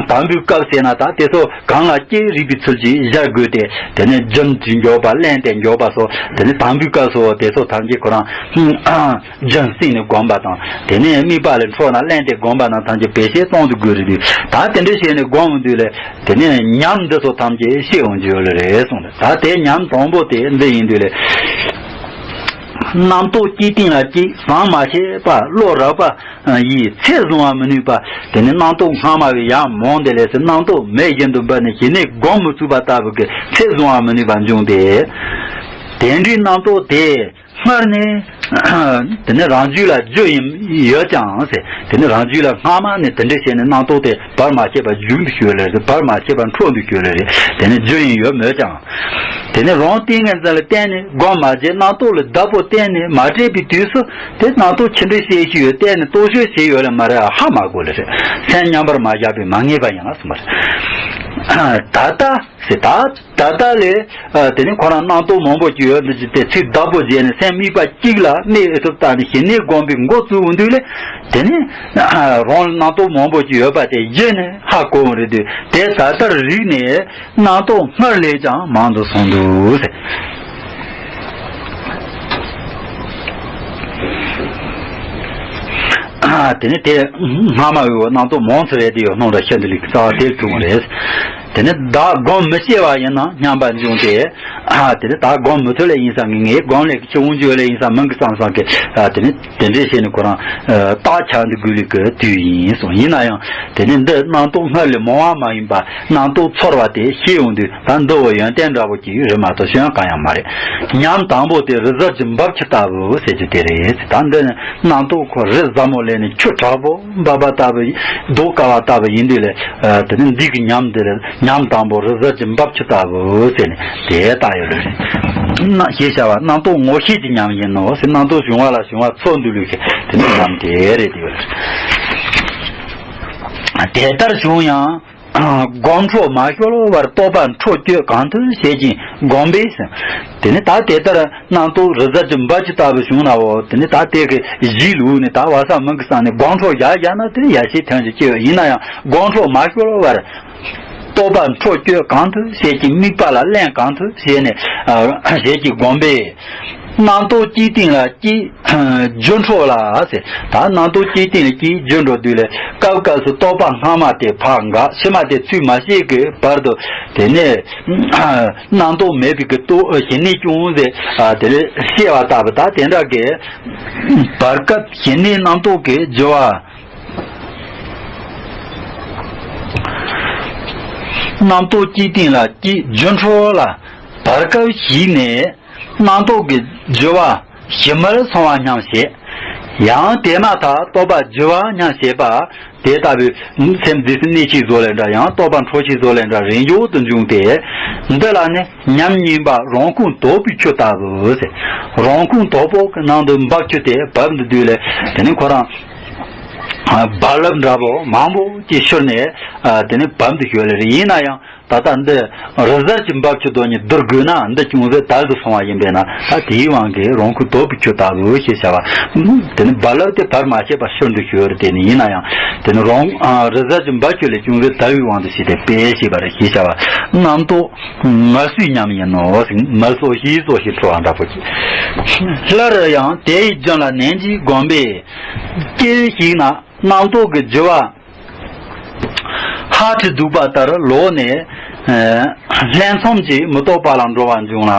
དང་པོའི་སྐབས་ཟེར་ན་ད་དེ་ཚོ་གང་ལ་ཅི་རིགས་པའི་ཚུལ་གྱིས་སྦྱར་དགོས་ཏེ། དེ་ནས་རྒྱུན་དུ་འཇོག་པ། བླན་ཏེ་འཇོག་པ་སོགས། དེ་ནས་དང་པོའི་སྐབས་སུ་དེ་ཚོ་ཐམས་ཅད་ཁོ་རང་རྒྱུན་བསྲིངས་ནས་བསྒོམ་པ་དང་། དེ་ནས་དམིགས་པ་ལ་འཕྲོ་ན་བླན་ཏེ་བསྒོམ་པ་རྣམས་ཐམས་ཅད་བེད་སྤྱོད་གཏོང་དུ་དགོས་རེད་དེ། ད་དེ་འདྲ་བྱས་ནས་བསྒོམ་དུས་ལས། དེ་ནས་ཉམས་འདི་ཚོ་ཐམས་ཅད་ཤེས་འོང་རྒྱུ་ཡོད་ལེ་རེད་གསུངས་ཏེ། ད་དེ་ཉམས་དང་པོ་དེ་འདི་ཡིན་དུས་ལས། རྣམ་རྟོག་གཅིག་སྟེང་ལ་གཅིག་ཟང་མ་ཆད་པ། བློ་རགས་པ་ཡིས་ཚད་བཟུང་བ་མི་ནུས་པ། དེ་ནས་རྣམ་རྟོག་སྔ་མ་བས་ཡང་མང་དེ་ལས་སུ་རྣམ་རྟོག་མེད་བཞིན་དུ་འབད་ནས་ཞི་གནས་སྒོམ་མི་ཚུགས་པ་ལྟ་བུ་གི་ཚད་བཟུང་བ་མི་ནུས་པ་འབྱུང་སྟེ། དེ་འདྲའི་རྣམ་རྟོག་དེ། སྔར་ནས་དེ་ནས་རང་རྒྱུད་ལ་རྒྱུ་ཡིན་ཡོད་ཀྱང་ཟེར། དེ་ནས་རང་རྒྱུད་ལ་སྔ་མ་ནས་དེ་འདྲ་བྱས་ནས་རྣམ་རྟོག་དེ་བར་མ་ཆད་པར་འབྱུང་དུ་གྱུར་ལེ་རེད། བར་མ་ཆད་པར་འཕྲོ་འདུ་གྱུར་ལེ་རེད། དེ་ནས་རྒྱུ་ཡིན་ཡོད་མོད་ཀྱང་། དེ་ནས་རང་ཏིང་ངེ་འཛིན་ལ་བརྟེན་ནས་སྒོམ་མ་བྱས། རྣམ་རྟོག་ལ་བདག་པོ་བརྟེན་ནས་མ་བྲེལ་བའི་དུས་སུ་དེ་རྣམ་རྟོག་ཅི་འདྲ་བྱེད་ཀྱི་ཡོད་བལྟས་ནས་རྟོག་དཔྱོད་བྱས་ཡོད་ལ་མ་རེད། ཧ་མ་གོ་ལེ་རེད། སེམས་མཉམ་པར་མ་བཞག་པས་མ་ངེས་པ་ཡིན་ལ་གསུངས་པ་རེད། ད་ལྟ་ཟེར་ད། ད་ལྟ་ལས། ཨ། དེ་ནི་ཁོ་རང་རྣམ་རྟོག་མང་པོ་ཅིག་ཡོད་འདུག་ཅིག་དེ་ཚིག་བདག་པོ་བྱས་ནས་སེམས་དམིགས་པ་གཅིག་ལ་གནས་ཨེ་ཐུབ་ལྟ་ནས་ཞི་གནས་སྒོམ་པའི་འགོ་བཙུགས་འོང་དུས་ལས། དེ་ནི་ཨ་རང་ལ་རྣམ་རྟོག་མང་པོ་ཅིག་ཡོད་པ་དེ་གཞི་ནས་ཧ་གོ་འོང་རེད་དུས། དེ་ད་ལྟར་རིག་ནས་རྣམ་རྟོག་སྔར་ལས་ཀྱང་མང་དུ་སོང་འདུག་ཟེར། ཨ། དེ་ནི་དེ་སྔ་མ་བའི་རྣམ་རྟོག་མང་ཙམ་རེད་དེ་ཡོད་སྣང་ར་ཤ་འདི་ལིག་རྩ་བ་དེར་ཐུག་རེད། དེ་ནས་བདག་སྒོམ་མི་ཤེས་པ་ཡིན་ན་སྙམ་པ་འབྱུང་སྟེ། ཨ། དེ་ནས་ད་སྒོམ་མི་ཐུབ་ལེ་ཡིན་ས་ངེས་ངེས་སྒོམ་ལས་ཀྱི་ཆུ་འོང་རྒྱུ་ལེ་ཡིན་ས་མིན་གི་བསམ་བསམ་གི། ཨ། དེ་ནས་དེ་འདྲས་བྱས་ནས་ཁོ་རང་རྟགས་ཆགས་འདི་དགོས་ལེ་གི་དུས་ཡིན་གསུངས། ཡིན་ན་ཡང་དེ་ནས་འདི་རྣམ་རྟོག་སྔར་ལས་མང་བ་མ་ཡིན་པ་རྣམ་རྟོག་ཚོར་བ་དེ་ཤེས་ཡོང་དུས། ད་འདི་བོ་ཡོན་ཏན་འདྲ་བོ་ཅིག་རེད་མ་གཏོགས་གཞན་གང་ཡང་མ་རེད། ཉམས་དང་པོ་དེ་རི་གཟར་གྱི་འབབ་ཆུ་ལྟ་བུ་ཟེར་རྒྱུ་དེ་རེད། ད་འདི་ནི་རྣམ་རྟོག་ཁོ་རི་གཟར་མོ་ལས་ནས་ཆུ་དྲག་པོ་འབབ་པ་ལྟ་བུ། རྡོ་དཀར་བ་ལྟ་བུ་ཡིན་དུས་ལས། ཨ། དེ་ནི་འདི་གི་ཉམས་འདི་རེད། ཉམས་དང་པོ་རི་གཟར་གྱི་འབབ་ཆུ་ལྟ་བུ་ཟེར་ནས་དེ་ལྟ་ཡོད་རེད། ན་ཞེས་བྱ་བ་རྣམ་རྟོག་ངོ་ཤེས་ཀྱི་ཉམས་ཡིན་ནོ་ཟེར། རྣམ་རྟོག་བྱུང་བ་ལ་བྱུང་བ་ཚོར་འདུག་ལུས་ཀྱི་དེ་ནི་ཉམས་དེ་རེད་དེ་ཡོད་རེད། དེ་ལྟར་བྱུང་ཡང་སྒོམ་འཕྲོ་མ་ཤོར་བར་རྟོག་པ་འཕྲོ་གཅོད་གང་ཐུབ་བྱེད་ཅིང་སྒོམ་པས། དེ་ནི་ད་དེ་ལྟར་རྣམ་རྟོག་རི་གཟར་གྱི་འབབ་ཆུ་ལྟ་བུ་བྱུང་ནའོ། དེ་ནི་ད་དེ་གི་གཞི་ལུགས་ནི་ད་བ་ས་མིན་གི་ས་ནས་སྒོམ་འཕྲོ་བཞག་བཞག་ན་དེ་ནི་ཡ་ཤེས་ཐོན་ཅིག་སྐྱེ་བ་ཡིན་ན་ཡང་སྒོམ་འཕྲོ་མ་ཤོར་བར། རྟོག་པ་འཕྲོ་གཅོད་གང་ཐུབ་བྱེད་ཅིང་དམིགས་པ་ལ་ལེན་གང་ཐུབ་བྱས་ནས་བྱེད་ཅིང་སྒོམ་པས། རྣམ་རྟོག་གཅིག་སྟེང་ལ་གཅིག་རྒྱུ་འཕྲོད་ལ་ཟེར། ད་རྣམ་རྟོག་གཅིག་སྟེང་ལ་གཅིག་རྒྱུ་འཕྲོད་དུས་ལས་སྐབས་སྐབས་སུ་རྟོག་པ་སྔ་མ་དེ་ཕར་འགག་ཕྱི་མ་དེ་ཚུད་མ་ཤེས་ཀྱི་བར་དུ། དེ་ནས་རྣམ་རྟོག་མེད་པའི་གི་རྟོག་ཞི་གནས་ཅུང་ཟད་དེ་ལས་སྐྱེ་བ་ལྟ་བུ། ད་དེ་འདྲ་གི་བར་སྐབས་ཞི་གནས་རྣམ་རྟོག་གི་རྒྱུ་བ། རྣམ་རྟོག་གཅིག་སྟེང་ལ་གཅིག་རྒྱུ་འཕྲོད་ལ། བར་སྐབས་ཤིག་ནས་རྣམ་རྟོག་གི་རྒྱུ་བ་ཞི་མར་སོང་བ་སྙམ་བྱེད། ཡང་དེ་མ་ཐག་རྟོག་པ་རྒྱུ་བ་སྙམ་བྱེད་པ་དེ་ལྟ་བུའི་སེམས་འདི་སུ་གནས་ཤིག་བཟོ་ལས་འདྲ། ཡང་རྟོག་པ་འཕྲོ་ཤིག་བཟོ་ལས་འདྲ་རེ་འཇོག་ཏུ་འབྱུང་སྟེ། འདི་ལ་ནི་ཉམས་རྙིང་པ་རོང་ཁུངས་དོག་པའི་ཆུ་ལྟ་བུ་ཟེར། རོང་ཁུངས་དོག་པོ་གི་ནང་དུ་འབབ་ཆུ་དེ་བབས་འདུག་དུས་ལས། དེ་ནི་ཁོ་རང་རྦ་རླབས་འདྲ་པོ་མང་པོ་ཅིག་ཤོར་ནས། ཨ། དེ་ནི་བབས་འདུག་ཞུ་ལེ་རེད། ཡིན་ན་ཡང་ད་ལྟ་འདི་རི་གཟར་གྱི་འབབ་ཆུ་དོ་ནི་བསྡུར་དགོས་ན་འདི་ཅུང་ཟད་དལ་དུ་སོང་བ་ཡིན་པས་ན། ད་དེའི་དབང་གིས་རོང་ཁུངས་དོག་པའི་ཆུ་ལྟ་བུ་ཞེས་བྱ་བ། དེ་ནི་རྦ་རླབས་དེ་བར་མ་ཆད་པར་ཤོར་འདུག་ཞུ་ལེ་རེད། དེ་ནི་ཡིན་ན་ཡང་དེ་ནི་རོང་། ཨ། རི་གཟར་གྱི་འབབ་ཆུ་ལས་ཅུང་ཟད་དལ་བའི་དབང་དུ་བྱས་ཏེ་དཔེ་ཞེས་པ་རེད། ཞེས་བྱ་བ། རྣམ་རྟོག་ངལ་གསོའི་ཉམས་ཡིན་ནོ། མལ་སོགས་ཞིག་སོགས་ཞེས་འཕྲོ་བ་འདྲ་པོ་ཅིག་སླར་ཡང་དེ་ཡི་རྒྱུན་ལ་ནན་གྱིས་བསྒོམས་པས། སྐྱེ་ཞིག་ན་རྣམ་རྟོག་གི་རྒྱུ་བ་ཧ་ཁྲི་གདུག་པ་ལྟར་ལོག་ནས། ལྷན་འཚམས་ཀྱིས་མི་རྟོག་པ་ལ་འགྲོ་བ་འབྱུང་ལ།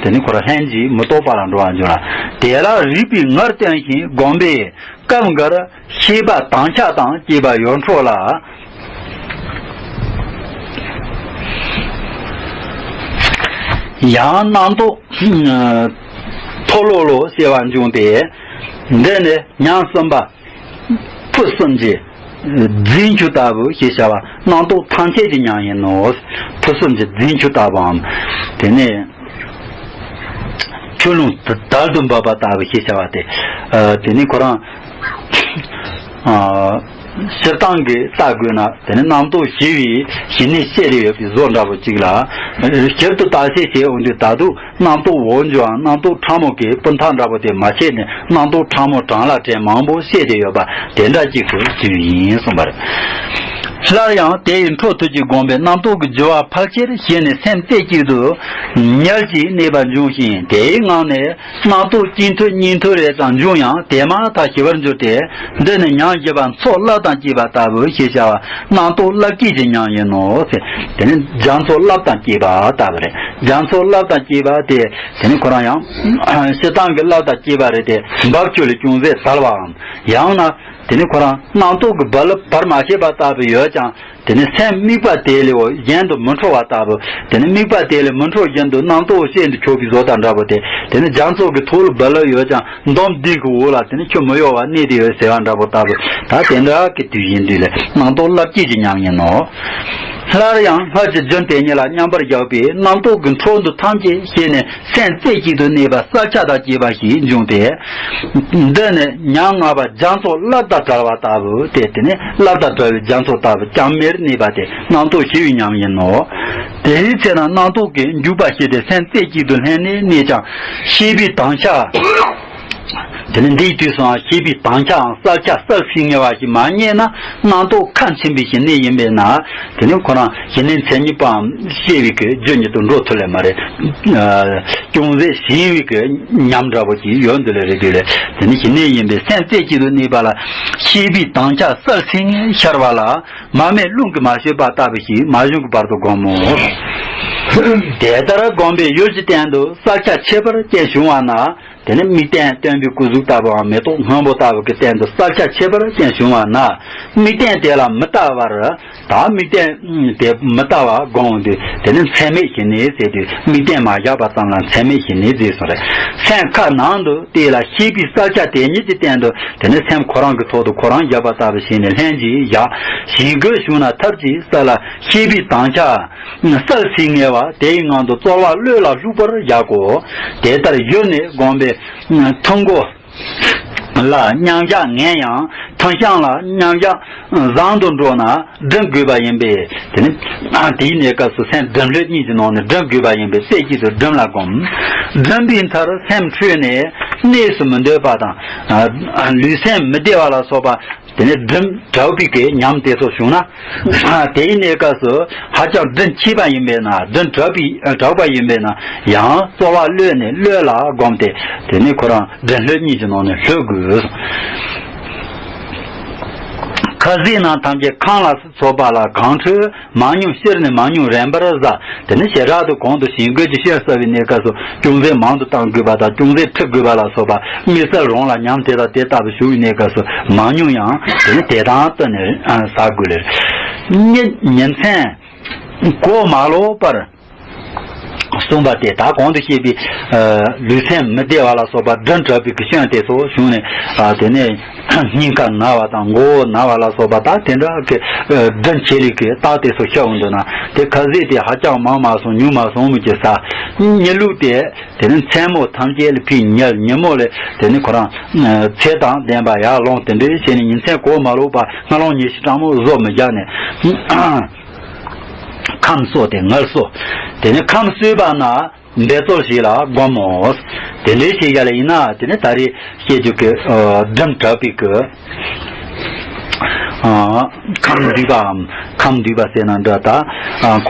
དེ་ནི་ཁོ་རང་ལྷན་ཅིག་མི་རྟོག་པ་ལ་འགྲོ་བར་འགྱུར་ལ། དེ་ལ་རིག་པའི་ངར་བསྟན་ཞིང་སྒོམ་པའི་སྐབས་འགར་ཤེས་པ་དྭངས་ཆགས་དང་བཅས་པ་ཡོངས་འཕྲོག་ལ། ཡང་རྣམ་རྟོག་མཐོ་ལོ་ལོ་སེལ་བ་འབྱུང་སྟེ། འདི་ནི་ཉམས་གསུམ་པ། ཕུ་གསུམ་གྱི་རྫས་འགྱུར་ལྟ་བུ་ཞེས་བྱ་བ་རྣམ་རྟོག་ཐམས་ཅད་ཀྱི་ཉམས་ཡིན་ནོ། ཕུ་གསུམ་གྱི་རྫས་འགྱུར་ལྟ་བུའམ། དེ་ནས་ཆུ་ཀླུང་དལ་དུ་འབབ་པ་ལྟ་བུ་ཞེས་བྱ་བ་སྟེ། ཨ། དེ་ནི་ཁོ་རང་། ཨ། སྤྱིར་བཏང་གི་ལྟ་དགོས་ན་དེ་ནི་རྣམ་རྟོག་ཞི་བའི་ཞི་གནས་བཤད་དེ་ཡོད་པའི་བཟོ་འདྲ་པོ་ཅིག་ལ། ཞིབ་ཏུ་བརྟག་དཔྱད་བྱས་འོང་དུས་ད་དུང་རྣམ་རྟོག་འོག་འགྱུའམ་རྣམ་རྟོག་ཕྲ་མོ་གི་སྤུ་མཐའ་འདྲ་པོ་དེ་མ་ཆད་ནས་རྣམ་རྟོག་ཕྲ་མོ་གྲངས་ལ་བྲལ་མང་པོ་བཤད་དེ་ཡོད་པ་དེ་འདྲ་གཅིག་ཏུ་བརྩིས་ཡིན་གསུངས་པ་རེད། སླར་ཡང་དེ་ཡི་འཕྲོ་མཐུད་ཀྱིས་བསྒོམས་པས་རྣམ་རྟོག་གི་རྒྱུ་བ་ཕལ་ཆེར་ཞི་ནས་སེམས་རྩེ་གཅིག་ཏུ་ཉལ་གྱིས་གནས་པ་འབྱུང་ཞིང་། དེའི་ངང་ནས་རྣམ་རྟོག་གཅིག་མཐུད་གཉིས་མཐུད་རེ་ཙམ་འབྱུང་ཡང་དེ་མར་མཐར་ཞི་བར་འགྱུར་ཏེ། འདི་ནི་ཉམས་བཞི་པ་མཚོ་རླབས་དང་བཅས་པ་ལྟ་བུ་ཞེས་བྱ་བ་རྣམ་རྟོག་རླབས་ཀྱི་ཉམས་ཡིན་ནོ། དེ་ནི་རྒྱ་མཚོ་རླབས་དང་བཅས་པ་ལྟ་བུ་རེད། རྒྱ་མཚོ་རླབས་དང་བཅས་པ་དེ་དེ་ནི་ཁོ་རང་ཡང་སྤྱིར་བཏང་གི་རླབས་དང་བཅས་པ་རེད་དེ། འབབ་ཆུ་ལས་ཅུང་ཟད་དལ་བའམ། ཡང་ན་དེ་ནི་ཁོ་རང་རྣམ་རྟོག་གི་རྦ་རླབས་བར་མ་ཆད་པ་ལྟ་བུ་ཡོད་ཀྱང་། དེ་ནི་སེམས་དམིགས་པ་དེ་ལས་འོ་གཞན་དུ་མི་འཕྲོ་བ་ལྟ་བུ། དེ་ནི་དམིགས་པ་དེ་ལས་མི་འཕྲོ་བཞིན་དུ་རྣམ་རྟོག་ཤིན་ཏུ་ཆགས་པའི་བཟོ་ལྟ་འདྲ་པོ་དེ། དེ་ནི་རྒྱ་མཚོ་གི་ཐོག་ལ་རྦ་རླབས་ཡོད་ཀྱང་འདམ་ལྡིང་གི་འོག་ལ་དེ་ནི་ཆུ་མི་གཡོ་བར་གནས་ཏེ་ཡོད་ཟེར་བ་འདྲ་པོ་ལྟ་བུ། ད་དེ་འདྲ་གི་དུས་ཡིན་དུས་ལས་རྣམ་རྟོག་རླབས་ཀྱི་ཉམས་ཡིན་ནོ། སླར་ཡང་སྔར་གྱི་རྒྱུན་དེ་ཉིད་ལ་མཉམ་པར་བཞག་པས་རྣམ་རྟོག་གི་འཕྲོ་འདུ་ཐམས་ཅད་ཞི་ནས་སེམས་རྩེ་གཅིག་ཏུ་གནས་པ་གསལ་ཆ་དང་བཅས་པ་ཞིག་འབྱུང་སྟེ། འདི་ནི་ཉམས་ལྔ་པ་རྒྱ་མཚོ་རླབས་དང་བྲལ་བ་ལྟ་བུ་སྟེ། དེ་ནི་རླབས་དང་བྲལ་བའི་རྒྱ་མཚོ་ལྟ་བུ་བྱམས་མེར་གནས་པ་སྟེ་རྣམ་རྟོག་ཞི་བའི་ཉམས་ཡིན་ནོ། དེའི་ཚེ་ན་རྣམ་རྟོག་གི་འཇུག་པ་ཞི་སྟེ་སེམས་རྩེ་གཅིག་ཏུ་ལྷན་ནེ་གནས་ཀྱང་ཤེས་པའི་དྭངས་ཆ། དེ་ནི་འདིའི་དུས་སུའང་ཤེས་པའི་དྭངས་ཆའང་གསལ་ཆ་གསལ་སིང་ངེ་བ་ཞིག་མ་རྙེད་ན་རྣམ་རྟོག་ཁ་འཆིང་བའི་ཞི་གནས་ཡིན་པས་ན། དེ་ནི་ཁོ་རང་ཞི་གནས་མཚན་ཉིད་པའམ་ཤེས་པའི་གི་རྒྱུ་ཉིད་དུ་འགྲོ་ཐུབ་ལེ་མ་རེད། ཅུང་ཟད་ཞི་བའི་གི་ཉམས་འདྲ་པོ་ཞིག་ཡོད་འདུག་ལེ་རེད་དུས་ལེ། དེ་ནི་ཞི་གནས་ཡིན་པས་སེམས་རྩེ་གཅིག་ཏུ་གནས་པ་ལ་ཤེས་པའི་དྭངས་ཆ་གསལ་སིང་ངེ་ཤར་བ་ལ་མར་མེ་རླུང་གིས་མ་ཆོད་པ་ལྟ་བུ་ཞིག་མ་བྱུང་གི་བར་དུ་བསྒོམ་མོ། དེ་ལྟར་བསྒོམས་པའི་ཡུལ་གྱི་སྟེང་དུ་གསལ་ཆ་ཁྱད་པར་ཅན་བྱུང་བ་ན། དེ་ནི་དམིགས་རྟེན་སྟོན་པའི་སྐུ་གཟུགས་ལྟ་བུའམ་མེ་ཏོག་སྔོན་པོ་ལྟ་བུ་གི་སྟེང་དུ་གསལ་ཆ་ཁྱད་པར་ཅན་བྱུང་བ་ན། དམིགས་རྟེན་དེ་ལ་མི་ལྟ་བར། ད་དམིགས་རྟེན་དེ་མི་ལྟ་བར་བསྒོམ་དུས་དེ་ནི་མཚན་མེད་ཞི་གནས་ཟེར་དུས་དམིགས་རྟེན་མ་བཞག་པ་ཙམ་ལ་མཚན་མེད་ཞི་གནས་ཟེར་སོང་རེད། སེམས་ཁ་ནང་དུ་དེ་ལ་ཤེས་པའི་གསལ་ཆ་དེ་ཉིད་ཀྱི་སྟེང་དུ་དེ་ནི་སེམས་ཁོ་རང་གི་ཐོག་ཏུ་ཁོ་རང་བཞག་པ་ལྟ་བུ་བྱས་ནས་ལྷན་ཅིག་བཞག་ཞི་རྒོད་བྱུང་ན་ཐབས་ཀྱིས་གསལ་ལ་ཤེས་པའི་དྭངས་ཆ། གསལ་སིང་ངེ་བ་དེའི་ངང་དུ་རྩོལ་བ་བློས་ལ་ལྷུག་པར་བཞག་གོ། དེ་ལྟར་ཡུལ་ནས་བསྒོམས་པའི་ཐུན་མགོ་ལ་མཉམ་བཞག་ངན་ཡང་ཐུན་བཤམས་ལ་མཉམ་བཞག་བཟང་དུ་འགྲོ་ན་སྒྲིམ་དགོས་པ་ཡིན་པས། དེ་ནི་དེའི་གནས་སྐབས་སུ་སེམས་སྒྲིམ་ལྷོད་གཉིས་ཀྱི་ནང་ནས་སྒྲིམ་དགོས་པ་ཡིན་པས་རྩེ་གཅིག་ཏུ་སྒྲིམ་ལ་བསྒོམ། སྒྲིམ་པའི་མཐར་སེམས་འཕྲོས་ནས་གནས་སུ་མི་འདོད་པ་དང་། ལུས་སེམས་མི་བདེ་བ་ལ་སོགས་པ། དེ་ནས་སྒྲིམ་དྲགས་པའི་གི་ཉམས་དེ་ཚོ་བྱུང་ན། དེའི་གནས་སྐབས་སུ་ཧ་ཅང་སྒྲིམ་ཆེ་བ་ཡིན་པས་ན། སྒྲིམ་དྲགས་པའི་དྲགས་པ་ཡིན་པས་ན་ཡང་རྩོལ་བ་བློས་ནས་བློས་ལ་བསྒོམས་ཏེ། དེ་ནས་ཁོ་རང་སྒྲིམ་ལྷོད་གཉིས་ཀྱི་ནང་ནས་ལྷོད་དགོས། ཁ་ཟས་རྣམས་ཐམས་ཅད་ཁམས་ལ་སོགས་པ་ལ་གང་འཕྲོད། མང་ཉུང་སྤྱིར་ནི་མང་ཉུང་རན་པར་བཟའ། དེ་ནི་ཞེ་དྲག་ཏུ་གོང་དུ་ཞི་རྒོད་ཀྱི་ཕྱིར་གསལ་བའི་གནས་སྐབས་སུ་ཅུང་ཟད་མང་དུ་བཏང་དགོས་པ་དང་ཅུང་ཟད་འཕྲི་དགོས་པ་ལ་སོགས་པ་དམིགས་བསལ་རང་ལ་ཉམས་དེ་དང་དེ་ལྟ་བུ་བྱུང་བའི་གནས་སྐབས་སུ་མང་ཉུང་ཡང་དེ་ནི་དེ་དང་བསྟུན་ནས་བཟའ་དགོས་ལེར། ཉིན་ཉིན་མཚན་གོ་མ་ལོག་པར་གསུངས་པ་དེ་ད་གོང་དུ་བཤད་པའི་ལུས་སེམས་མི་བདེ་བ་ལ་སོགས་པ་སྒྲིམ་དྲགས་པའི་གི་སྐྱོན་དེ་ཚོ་བྱུང་ནས་དེ་ནས། སྙིང་ཁ་ན་བ་དང་མགོ་བོ་ན་བ་ལ་སོགས་པ་དང་དེ་འདྲ་གི་སྒྲིམ་ཆེ་ལི་གི་རྟགས་དེ་ཚོ་ཤར་འོང་འདུག་ན། དེ་ཁ་ཟས་དེ་ཧ་ཅང་མང་མ་སོང་ཉུང་མ་སོང་མི་གི་ས། ཉི་ལུག་དེ་དེ་ནི་མཚན་མོ་ཐམས་ཅད་ལ་ཕི་ཉལ་ཉིན་མོ་ལས་དེ་ནི་ཁོ་རང་ཚེ་དང་ལྡན་པ་ཡར་ལོངས་དེ་འདྲའི་བྱས་ནས་ཉིན་མཚན་གོ་མ་ལོག་པ་སྔ་ལོང་ཉི་ཤུ་སྤྲང་མོ་བཟོ་མི་རྒྱག་ནས། ཁམས་གསོ་དེ་ངལ་གསོ། དེ་ནི་ཁམས་གསོས་པ་ན། འབད་རྩོལ་ཞིག་ལ་བསྒོམ་མོ། དེ་འདྲའི་ཞིག་ཡ་ལ་ཡིན་ན་དེ་ནི་ད་རེས་བཤད་རྒྱུ་གི་སྒྲིམ་དྲགས་པའི་གི་ཁམས་འདུས་པའམ་ཁམས་འདུས་པ་ཟེར་ན་འདྲ། ད་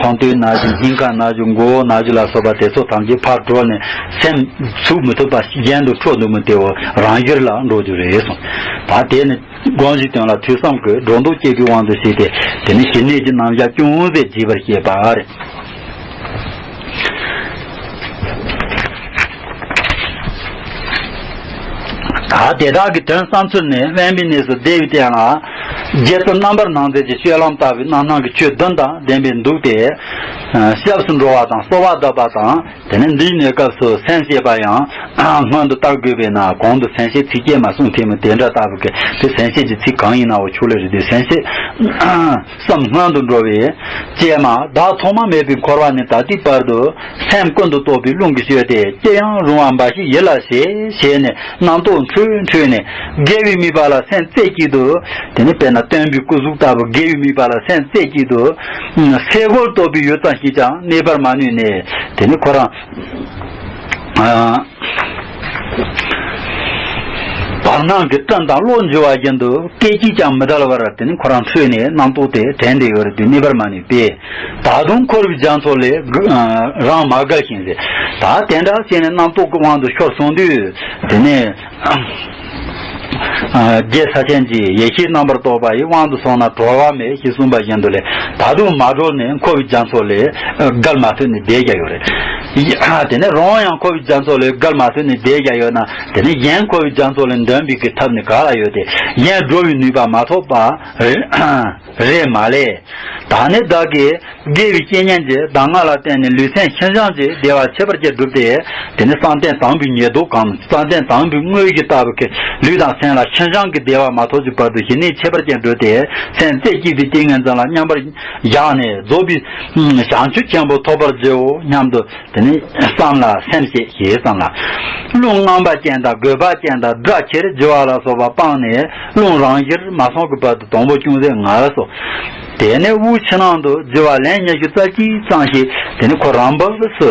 ཁོང་སྟོད་ན་རྒྱུ་སྙིང་ག་ན་རྒྱུ་མགོ་བོ་ན་རྒྱུ་ལ་སོགས་པ་དེ་ཚོ་ཐམས་ཅད་ཕར་གྲོལ་ནས་སེམས་ཚུགས་མི་ཐུབ་པ་གཞན་དུ་འཕྲོ་འདུག་མི་དེའོ་རང་ཡུལ་ལ་འགྲོ་རྒྱུ་རེད་གསུངས། ད་དེ་ནི་དགོངས་གཞི་དོན་ལ་ཐོས་བསམ་གྱི་སྒྲོ་འདོགས་བཅད་པའི་དབང་དུ་བྱས་ཏེ་དེ་ནི་ཞི་གནས་ཀྱི་རྣམ་གཞག་ཅུང་ཟད་བརྗེད་པར་བཤད་པ་རེད། ད་དེ་དག་གི་དོན་བསམ་ཚུལ་ནི། དབེན་པའི་གནས་སུ་བསྡད་པའི་སྟེང་ལ། རྗེ་བཙུན་རྣམ་པར་སྣང་མཛད་ཀྱི་སྤྱོད་ལམ་ལྟ་བུའི་རྣམ་སྣང་གི་ཆོས་བདུན་དང་ལྡན་པའི་འདུག་སྟེ། སྐྱབས་སུ་འགྲོ་བ་དང་གསོལ་བ་གདབ་པ་དང་། དེ་ནས་འདིའི་གནས་སྐབས་སུ་སེམས་བསྐྱེད་པ་ཡང་སྔོན་དུ་བཏང་དགོས་པས་ན། གོང་དུ་སེམས་བསྐྱེད་ཚིགས་བཅད་མ་གསུངས་ཐལ་མོད། དེ་འདྲ་ལྟ་བུ་གི་དེ་སེམས་བསྐྱེད་ཀྱི་ཚིག་གང་ཡིན་ནའང་ཆོག་ལེ་རེད་དེ། སེམས་བསྐྱེད་སམ་སྔོན་དུ་འགྲོ་བའི་ཀྱེ་མ། བདག་ཐོག་མ་མེད་པའི་འཁོར་བ་ནས་ད་ལྟའི་བར་དུ་སེམས་ཀུན་ཏུ་རྟོག་པའི་རླུང་གིས་བསྐྱོད་དེ། ཅི་ཡང་རུང་བ་འབའ་ཞིག་ཡིད་ལ་བྱེད་བྱས་ནས་རྣམ་རྟོག་འཕྲོས་འཕྲོས་ནས། དགེ་བའི་དམིགས་པ་ལ་སེམས་རྩེ་གཅིག་ཏུ། དེ་ནི་དཔེར་ན་སྟོན་པའི་སྐུ་གཟུགས་ལྟ་བུ་དགེ་བའི་དམིགས་པ་ལ་སེམས་རྩེ་གཅིག་ཏུ། སེ་གོལ་གཏོགས་པའི་ཡུལ་ཙམ་ཞིག་ཀྱང་གནས་པར་མ་ནུས་ནས། དེ་ནི་ཁོ་རང་། བར་སྣང་གི་སྤྲིན་དང་གློག་འགྱུ་བ་བཞིན་དུ་སྐད་ཅིག་ཀྱང་མི་བདལ་བར། དེ་ནི་ཁོ་རང་འཕྲོས་ནས་རྣམ་རྟོག་དེ་དྲན་ཏེ་ཡོད་རེད་དེ། གནས་པར་མ་ནུས་པས། ད་དུང་འཁོར་བའི་རྒྱ་མཚོ་ལས་རང་མ་བརྒལ་ཞིང་ཟེར། ད་དེ་འདྲ་བྱས་ནས་རྣམ་རྟོག་གི་དབང་དུ་ཤོར་སོང་དུས། དེ་ནས་རྒྱལ་ས་ཆེན་གྱིས་ཡེ་ཤེས་རྣམ་པར་རྟོག་པ་ཡི་དབང་དུ་སོང་ན་གྲོལ་བ་མེད་ཞེས་གསུངས་པ་བཞིན་དུ་ལས། ད་དུང་མ་གྲོལ་ནས་འཁོར་བའི་རྒྱ་མཚོ་ལས་བརྒལ་མ་ཐུབ་ནས་བསྡད་ཀྱང་ཡོད་རེད། དེ་ནས་རང་ཡང་འཁོར་བའི་རྒྱ་མཚོ་ལས་བརྒལ་མ་ཐུབ་ནས་བསྡད་ཀྱང་ཡོད་ན། དེ་ནས་གཞན་འཁོར་བའི་རྒྱ་མཚོ་ལས་འདོན་པའི་གི་ཐབས་ནི་ག་ལ་ཡོད་དེ། གཞན་སྒྲོལ་བའི་ནུས་པ་མ་ཐོབ་པ་རེད་མ་ལས། ད་ནི་བདག་གིས་དགེ་བའི་བཤེས་གཉེན་གྱི་གདམས་ངག་ལ་བརྟེན་ནས་ལུས་སེམས་ཤིན་སྦྱངས་ཀྱི་བདེ་བ་ཁྱད་པར་ཅན་བསྒྲུབས་ཏེ། དེ་ནི་བསམ་གཏན་དང་པོའི་ཉེར་བསྡོགས་གམ། བསམ་གཏན་དང་པོའི་དངོས་གཞི་ལྟ་བུ་གི་ལུས་དང་སེམས་ལ་ཤིན་སྦྱངས་ཀྱི་བདེ་བ་མ་ཐོབ་ཀྱི་བར་དུ་ཞི་གནས་ཁྱད་པར་ཅན་བསྒྲུབས་ཏེ། སེམས་རྩེ་གཅིག་ཏུ་ཏིང་ངེ་འཛིན་ལ་མཉམ་པར་བཞག་ནས་རྫོགས་པའི་བྱང་ཆུབ་ཆེན་པོ་ཐོབ་པར་བགྱིའོ་སྙམ་དུ། དེ་ནི་བསམ་ལ་སེམས་བསྐྱེད་ཞེས་བསམ་ལ། རླུང་རྔམ་པ་ཅན་དང་རྒོད་པ་ཅན་དང་སྒྲ་ཆེར་རྒྱུ་བ་ལ་སོགས་པ་སྤངས་ནས། རླུང་རང་ཞིར་མ་སོང་གི་བར་དུ་དང་པོ་ཅུང་ཟད་ངལ་གསོ། དེ་ནས་དབུགས་ཕྱི་ནང་དུ་རྒྱུ་བ་ལན་ཉི་ཤུ་རྩ་གཅིག་ཙམ་ཞིག་དེ་ནི་ཁོ་རང་བབས་སུ་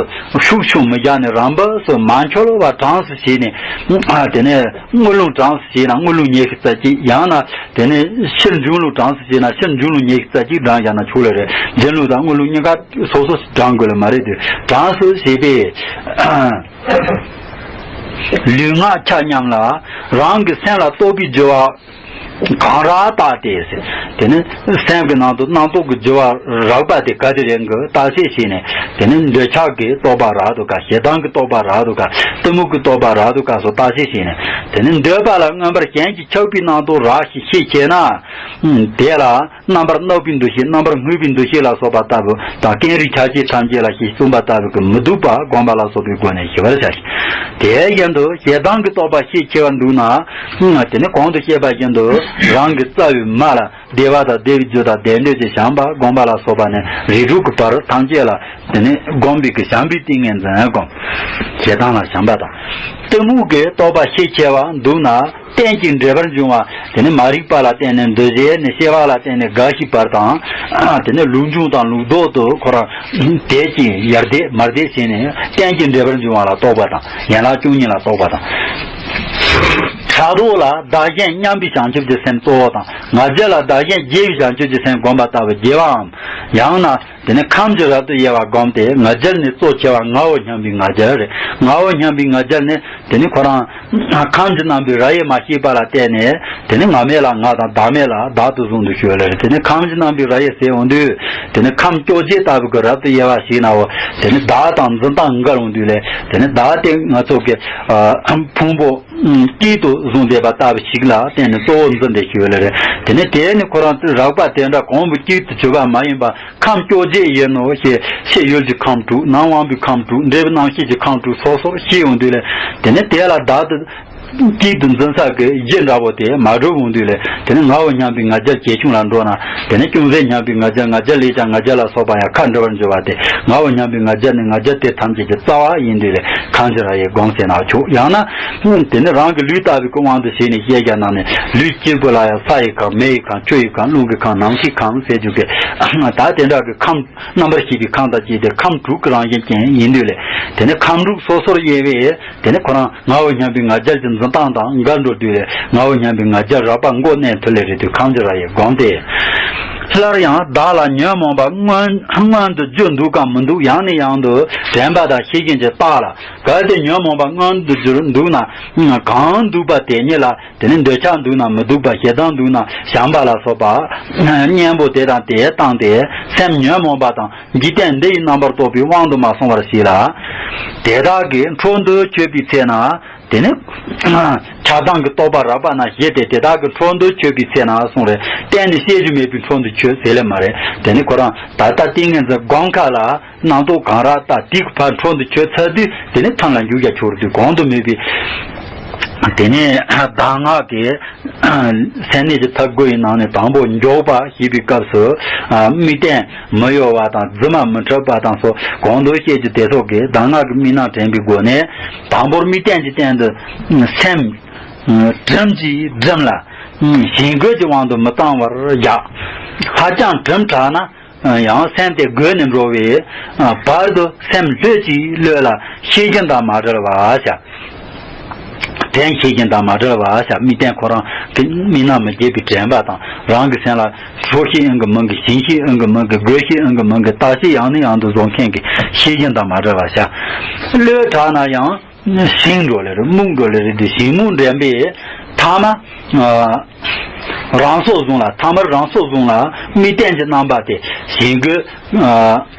ཤུགས་ཆུང་མི་རྒྱག་ནས་རང་བབས་སུ་མ་འཁྱོལ་བར་གྲངས་སུ་བྱས་ནས། དེ་ནས་རྔུལ་རླུང་གྲངས་སུ་བྱས་ན་རྔུལ་རླུང་ཉི་ཤུ་རྩ་གཅིག་ཡང་ན། དེ་ནས་ཕྱིར་འབྱིན་རླུང་གྲངས་སུ་བྱས་ན་ཕྱིར་འབྱིན་རླུང་ཉི་ཤུ་རྩ་གཅིག་བགྲང་བཞག་ན་ཆོག་ལེ་རེད། འབྱིན་རླུང་དང་རྔུལ་རླུང་གཉིས་ཀ་སོ་སོ་བགྲང་དགོས་ལེ་མ་རེད་དེ། གྲངས་སུ་བྱས་པས། ལུས་ངག་ཆ་མཉམ་ལ་རང་གི་སེམས་ལ་རྟོག་པའི་རྒྱུ་བ་གང་རག་བརྟགས་ཏེ། དེ་ནི་སེམས་ཀྱི་ནང་དུ་རྣམ་རྟོག་གི་རྒྱུ་བ་རགས་པ་དེ་ག་དེ་རེད་གི་བརྟག་དཔྱད་བྱས་ནས། དེ་ནི་འདོད་ཆགས་ཀྱི་རྟོག་པ་རག་འདུག་ག། ཞེ་སྡང་གི་རྟོག་པ་རག་འདུག་ག། གཏི་མུག་གི་རྟོག་པ་རག་འདུག་ག་སོགས་བརྟག་དཔྱད་བྱས་ནས། དེ་ནི་འདོད་པ་ལ་མངོན་པར་ཞེན་གྱི་ཆགས་པའི་རྣམ་རྟོག་རག་ཞེས་ཤེས་ཁྱེད་ན། དེ་ལ་རྣམ་པར་སྣང་བའི་འདུ་ཤེས། རྣམ་པར་སྨིག་པའི་འདུ་ཤེས་ལ་སོགས་པ་ལྟ་བུ་དང་། ཀེང་རུས་ཆ་བྱད་ཐམས་ཅད་ལ་ཞེས་གསུངས་པ་ལྟ་བུ་གི་མི་སྡུག་པ་བསྒོམ་པ་ལ་སོགས་པའི་སྒོ་ནས་ཞི་བར་བྱ་ཞིང་། དེ་བཞིན་དུ་ཞེ་སྡང་གི་རྟོག་པ་ཤས་ཆེ་བར་འདུག་ན། དེ་ནི་གོང་དུ་བཤད་པ་བཞིན་དུ་རང་གི་རྩ་བའི་མ་ལ་བདེ་བ་དང་བདེ་བའི་རྒྱུ་དང་བདེ་འབྲས་ཀྱི་བྱམས་པ་བསྒོམ་པ་ལ་སོགས་པ་ནི་རིགས་དྲུག་གི་བར་ཐམས་ཅད་ལ་དེ་ནི་བསྒོམ་པའི་གི་བྱམས་པའི་ཏིང་ངེ་འཛིན་བསྒོམ། ཞེ་སྡང་ལ་བྱམས་པ་དང་། གཏི་མུག་གི་རྟོག་པ་ཤས་ཆེ་བ་འདུག་ན། རྟེན་ཅིང་འབྲེལ་པར་འབྱུང་བ། དེ་ནི་མ་རིག་པ་ལ་བརྟེན་ནས་འདུ་བྱེད་ནི་སྐྱེ་བ་ལ་བརྟེན་ནས་རྒ་ཤིའི་བར་དང་། དེ་ནི་ལུགས་འབྱུང་དང་ལུགས་ལྡོག་ཏུ་ཁོ་རང་དེད་ཅིང་ཡར་དེད་མར་དེད་བྱས་ནས་རྟེན་ཅིང་འབྲེལ་པར་འབྱུང་བ་ལ་རྟོག་པ་དང་། ཡན་ལག་བཅུ་གཉིས་ལ་རྟོག་པ་དང་། ཕྲག་དོག་ལ་བདག་གཞན་མཉམ་པའི་བྱང་ཆུབ་ཀྱི་སེམས་གཙོ་བོ་དང་། ང་རྒྱལ་ལ་བདག་གཞན་བརྗེ་བའི་བྱང་ཆུབ་ཀྱི་སེམས་བསྒོམ་པ་ལྟ་བུ་བགྱི་བའམ། ཡང་ན། དེ་ནི་ཁམས་ཀྱི་རབ་ཏུ་དབྱེ་བ་བསྒོམས་ཏེ། ང་རྒྱལ་ནི་གཙོ་ཆེ་བ་ངའོ་སྙམ་པའི་ང་རྒྱལ་རེད། ངའོ་སྙམ་པའི་ང་རྒྱལ་ནི་དེ་ནི་ཁོ་རང་ཁམས་ཀྱི་རྣམ་པའི་རབ་དབྱེ་མ་ཤེས་པ་ལ་བརྟེན་ནས། དེ་ནི་ང་མེད་ལ་ང་དང་བདག་མེད་ལ་བདག་ཏུ་བཟུང་དུ་གྱུར་ལེ་རེད། དེ་ནི་ཁམས་ཀྱི་རྣམ་པའི་རབ་དབྱེ་ཟེར་འོང་དུས། དེ་ནི་ཁམས་བཅོ་བརྒྱད་ལྟ་བུ་གི་རབ་ཏུ་དབྱེ་བ་ཞིག་ནའོ། དེ་ནི་བདག་དང་འཛིན་སྟངས་འགལ་འོང་དུས་ལས། དེ་ནི་བདག་དེ་ང་ཚོ་གི་ཕུང་པོ་དཀྱིལ་དུ་བཟུང་བསྡད་པ་ལྟ་བུ་ཞིག་ལ་བརྟེན་ནས་གཙོ་བོ་འཛིན་ཏེ་གྱུར་ལེ་རེད། དེ་ནི་དེ་ནི་ཁོ་རང་རགས་པ་དེ་འདྲ་གོང་བུ་གཅིག་ཏུ་གྱུར་པ་མ་ཡིན་པ། ཁམས་བཅོ་བརྒྱད་ཡིན་ནོ་ཞེས། ཕྱི་ཡུལ་གྱི་ཁམས་དྲུག། ནང་དབང་པོའི་ཁམས་དྲུག། འབྲས་བུ་རྣམ་ཤེས་ཀྱི་ཁམས་དྲུག་སོ་སོར་ཤེས་ཡོང་དུས་ལས། དེ་ནི་དེ་ལ་བདག་ཏུ་གཅིག་ཏུ་འཛིན་ས་གི་གཞི་འདྲ་བོ་དེ་མ་གྲུབ་འོང་དུས་ལས། དེ་ནི་ངའོ་སྙམ་པའི་ང་རྒྱལ་ཇེ་ཆུང་ལ་འགྲོ་ན། དེ་ནི་ཅུང་ཟད་སྙམ་པའི་ང་རྒྱལ། ང་རྒྱལ་ལས་ཀྱང་ང་རྒྱལ་ལ་སོགས་པ་ཡང་ཁ་འབྲལ་བར་འགྱུར་བ་སྟེ། ངའོ་སྙམ་པའི་ང་རྒྱལ་ནི་ང་རྒྱལ་དེ་ཐམས་ཅད་ཀྱི་རྩ་བ་ཡིན་དུས་ལས། ཁམས་ཀྱི་རབ་དབྱེ་བསྒོམ་ཟེར་ན་ཆོག། ཡང་ན། དེ་ནི་རང་གི་ལུས་ལྟ་བུའི་གི་དབང་དུ་བྱས་ནས་བཤད་རྒྱ་ནང་ནས། ལུས་གཅིག་པུ་ལ་ཡང་ས་ཡི་ཁམས། མེ་ཡི་ཁམས། ཆུ་ཡི་ཁམས། རླུང་གི་ཁམས། ནམ་མཁའི་ཁམས་ཟེར་རྒྱུ་གི། ད་དེ་འདྲ་གི་ཁམས། རྣམ་པར་ཤེས་པའི་ཁམས་དང་བཅས་ཏེ་ཁམས་དྲུག་གི་རང་བཞིན་ཅན་ཡིན་དུས་ལས། དེ་ནི་ཁམས་དྲུག་སོ་སོར་དབྱེ་བས། དེ་ནི་ཁོ་རང་ངའོ་སྙམ་པའི་ང་རྒྱལ་གྱི་འཛིན་སྟངས་དང་འགལ་འགྲོ་དུས་ལས། ངའོ་སྙམ་པའི་ང་རྒྱལ་རགས་པ་མགོ་མནན་ཐུབ་ལེ་རེད་དུས། ཁམས་ཀྱི་རབ་དབྱེ་བསྒོམ་སྟེ། སླར་ཡང་བདག་ལ་ཉོན་མོངས་པ་མངོན་མངོན་དུ་རྒྱུ་འདུག་གམ་མི་འདུག། ཡང་ནས་ཡང་དུ་དྲན་པ་དང་ཤེས་བཞིན་གྱིས་བརྟགས་ལ། གལ་ཏེ་ཉོན་མོངས་པ་མངོན་དུ་གྱུར་འདུག་ན། གང་འདུག་པ་དེ་ཉིད་ལ། དེ་ནི་འདོད་ཆགས་འདུག་ན་མི་སྡུག་པ། ཞེ་སྡང་འདུག་ན་བྱམས་པ་ལ་སོགས་པ་གཉེན་པོ་དེ་དང་དེས་བསྟན་ཏེ། སེམས་ཉོན་མོངས་པ་དང་འཇིག་རྟེན་འདི་ཡི་རྣམ་པར་རྟོག་པའི་དབང་དུ་མ་སོང་བར་བྱས་ལ། དེ་དག་གི་འཕྲོ་འདུ་བྱེད་པའི་ཚེ་ན། དེ་ནི་ཆགས་སྡང་གི་རྟོག་པ་རགས་པ་ན་ཞི་སྟེ་དེ་དག་གི་འཕྲོ་འདུ་ཆོད་པའི་ཚེ་ན་གསུངས་རེད། གཏན་ནས་བཤད་རྒྱུ་མེད་པའི་འཕྲོ་འདུ་ཆོད་ཟེར་ལེ་མ་རེད། དེ་ནི་ཁོ་རང་ད་ལྟ་ཏིང་ངེ་འཛིན་སྒོམ་ཁ་ལ་རྣམ་རྟོག་གང་རག་ལྟ་དེའི་ཕར་འཕྲོ་འདུ་ཆོད་ཚར་དུས་དེ་ནི་ཐུན་ལ་འཇུག་རྒྱ་ཆོག་རེད། དུས་གོང་དུ་སྨོས་པའི་དེ་ནི་གདམས་ངག་གི་སེམས་གནས་ཀྱི་ཐབས་དགུ་ཡི་ནང་ནས་དང་པོ་འཇོག་པ་ཞེས་པའི་སྐབས་སུ་དམིགས་རྟེན་མི་གཡོ་བ་དང་རྫུན་མ་མི་འཁྲུལ་པ་དང་སོགས་གོང་དུ་བཤད་རྒྱུ་དེ་སོགས་ཀྱི་གདམས་ངག་གི་དམིགས་རྣམ་དྲན་པའི་སྒོ་ནས། དང་པོར་དམིགས་རྟེན་གྱི་སྟེང་དུ་སེམས་གྲིམ་གྱིས་བསྒྲིམས་ལ་ཞེན་སྐུལ་གྱི་དབང་དུ་མི་བཏང་བར་བཞག་ཧ་ཅང་གྲིམ་དྲགས་ན་ཡང་སེམས་དེ་རྒོད་ནས་འགྲོ་བས། བར་དུ་སེམས་ལྷོད་ཀྱིས་གློད་ལ་ཤེས་བཞིན་དང་མ་བྲལ་བར་བྱ། དྲན་ཤེས་བཞིན་དང་མ་བྲལ་བར་བྱ། དམིགས་རྟེན་ཁོ་རང་གི་དམིགས་རྣམ་མི་བརྗེད་པའི་དྲན་པ་དང་། རང་གི་སེམས་ལ་ཁྲོ་ཤེས་ཨང་གི་མིང་གི། ཞེན་ཤེས་ཨང་གི་མིང་གི། རྒོད་ཤེས་ཨང་གི་མིང་གི། བརྟག་ཤེས་ཡང་ནས་ཡང་དུ་བཟོ་མཁན་གྱི་ཤེས་བཞིན་དང་མ་བྲལ་བར་བྱ། གློད་དྲགས་ན་ཡང་ཞེན་འགྲོ་ལེ་རེད། རྨུགས་འགྲོ་ལེ་རེད། དེ་ཞེན་རྨུགས་འདྲེན་པས་ཐ་མ་རང་སྲོག་བཟུང་ལ། ཐ་མར་རང་སྲོག་བཟུང་ལ་དམིགས་རྟེན་གྱི་རྣམ་པ་དེ་ཞེན་སྐུལ།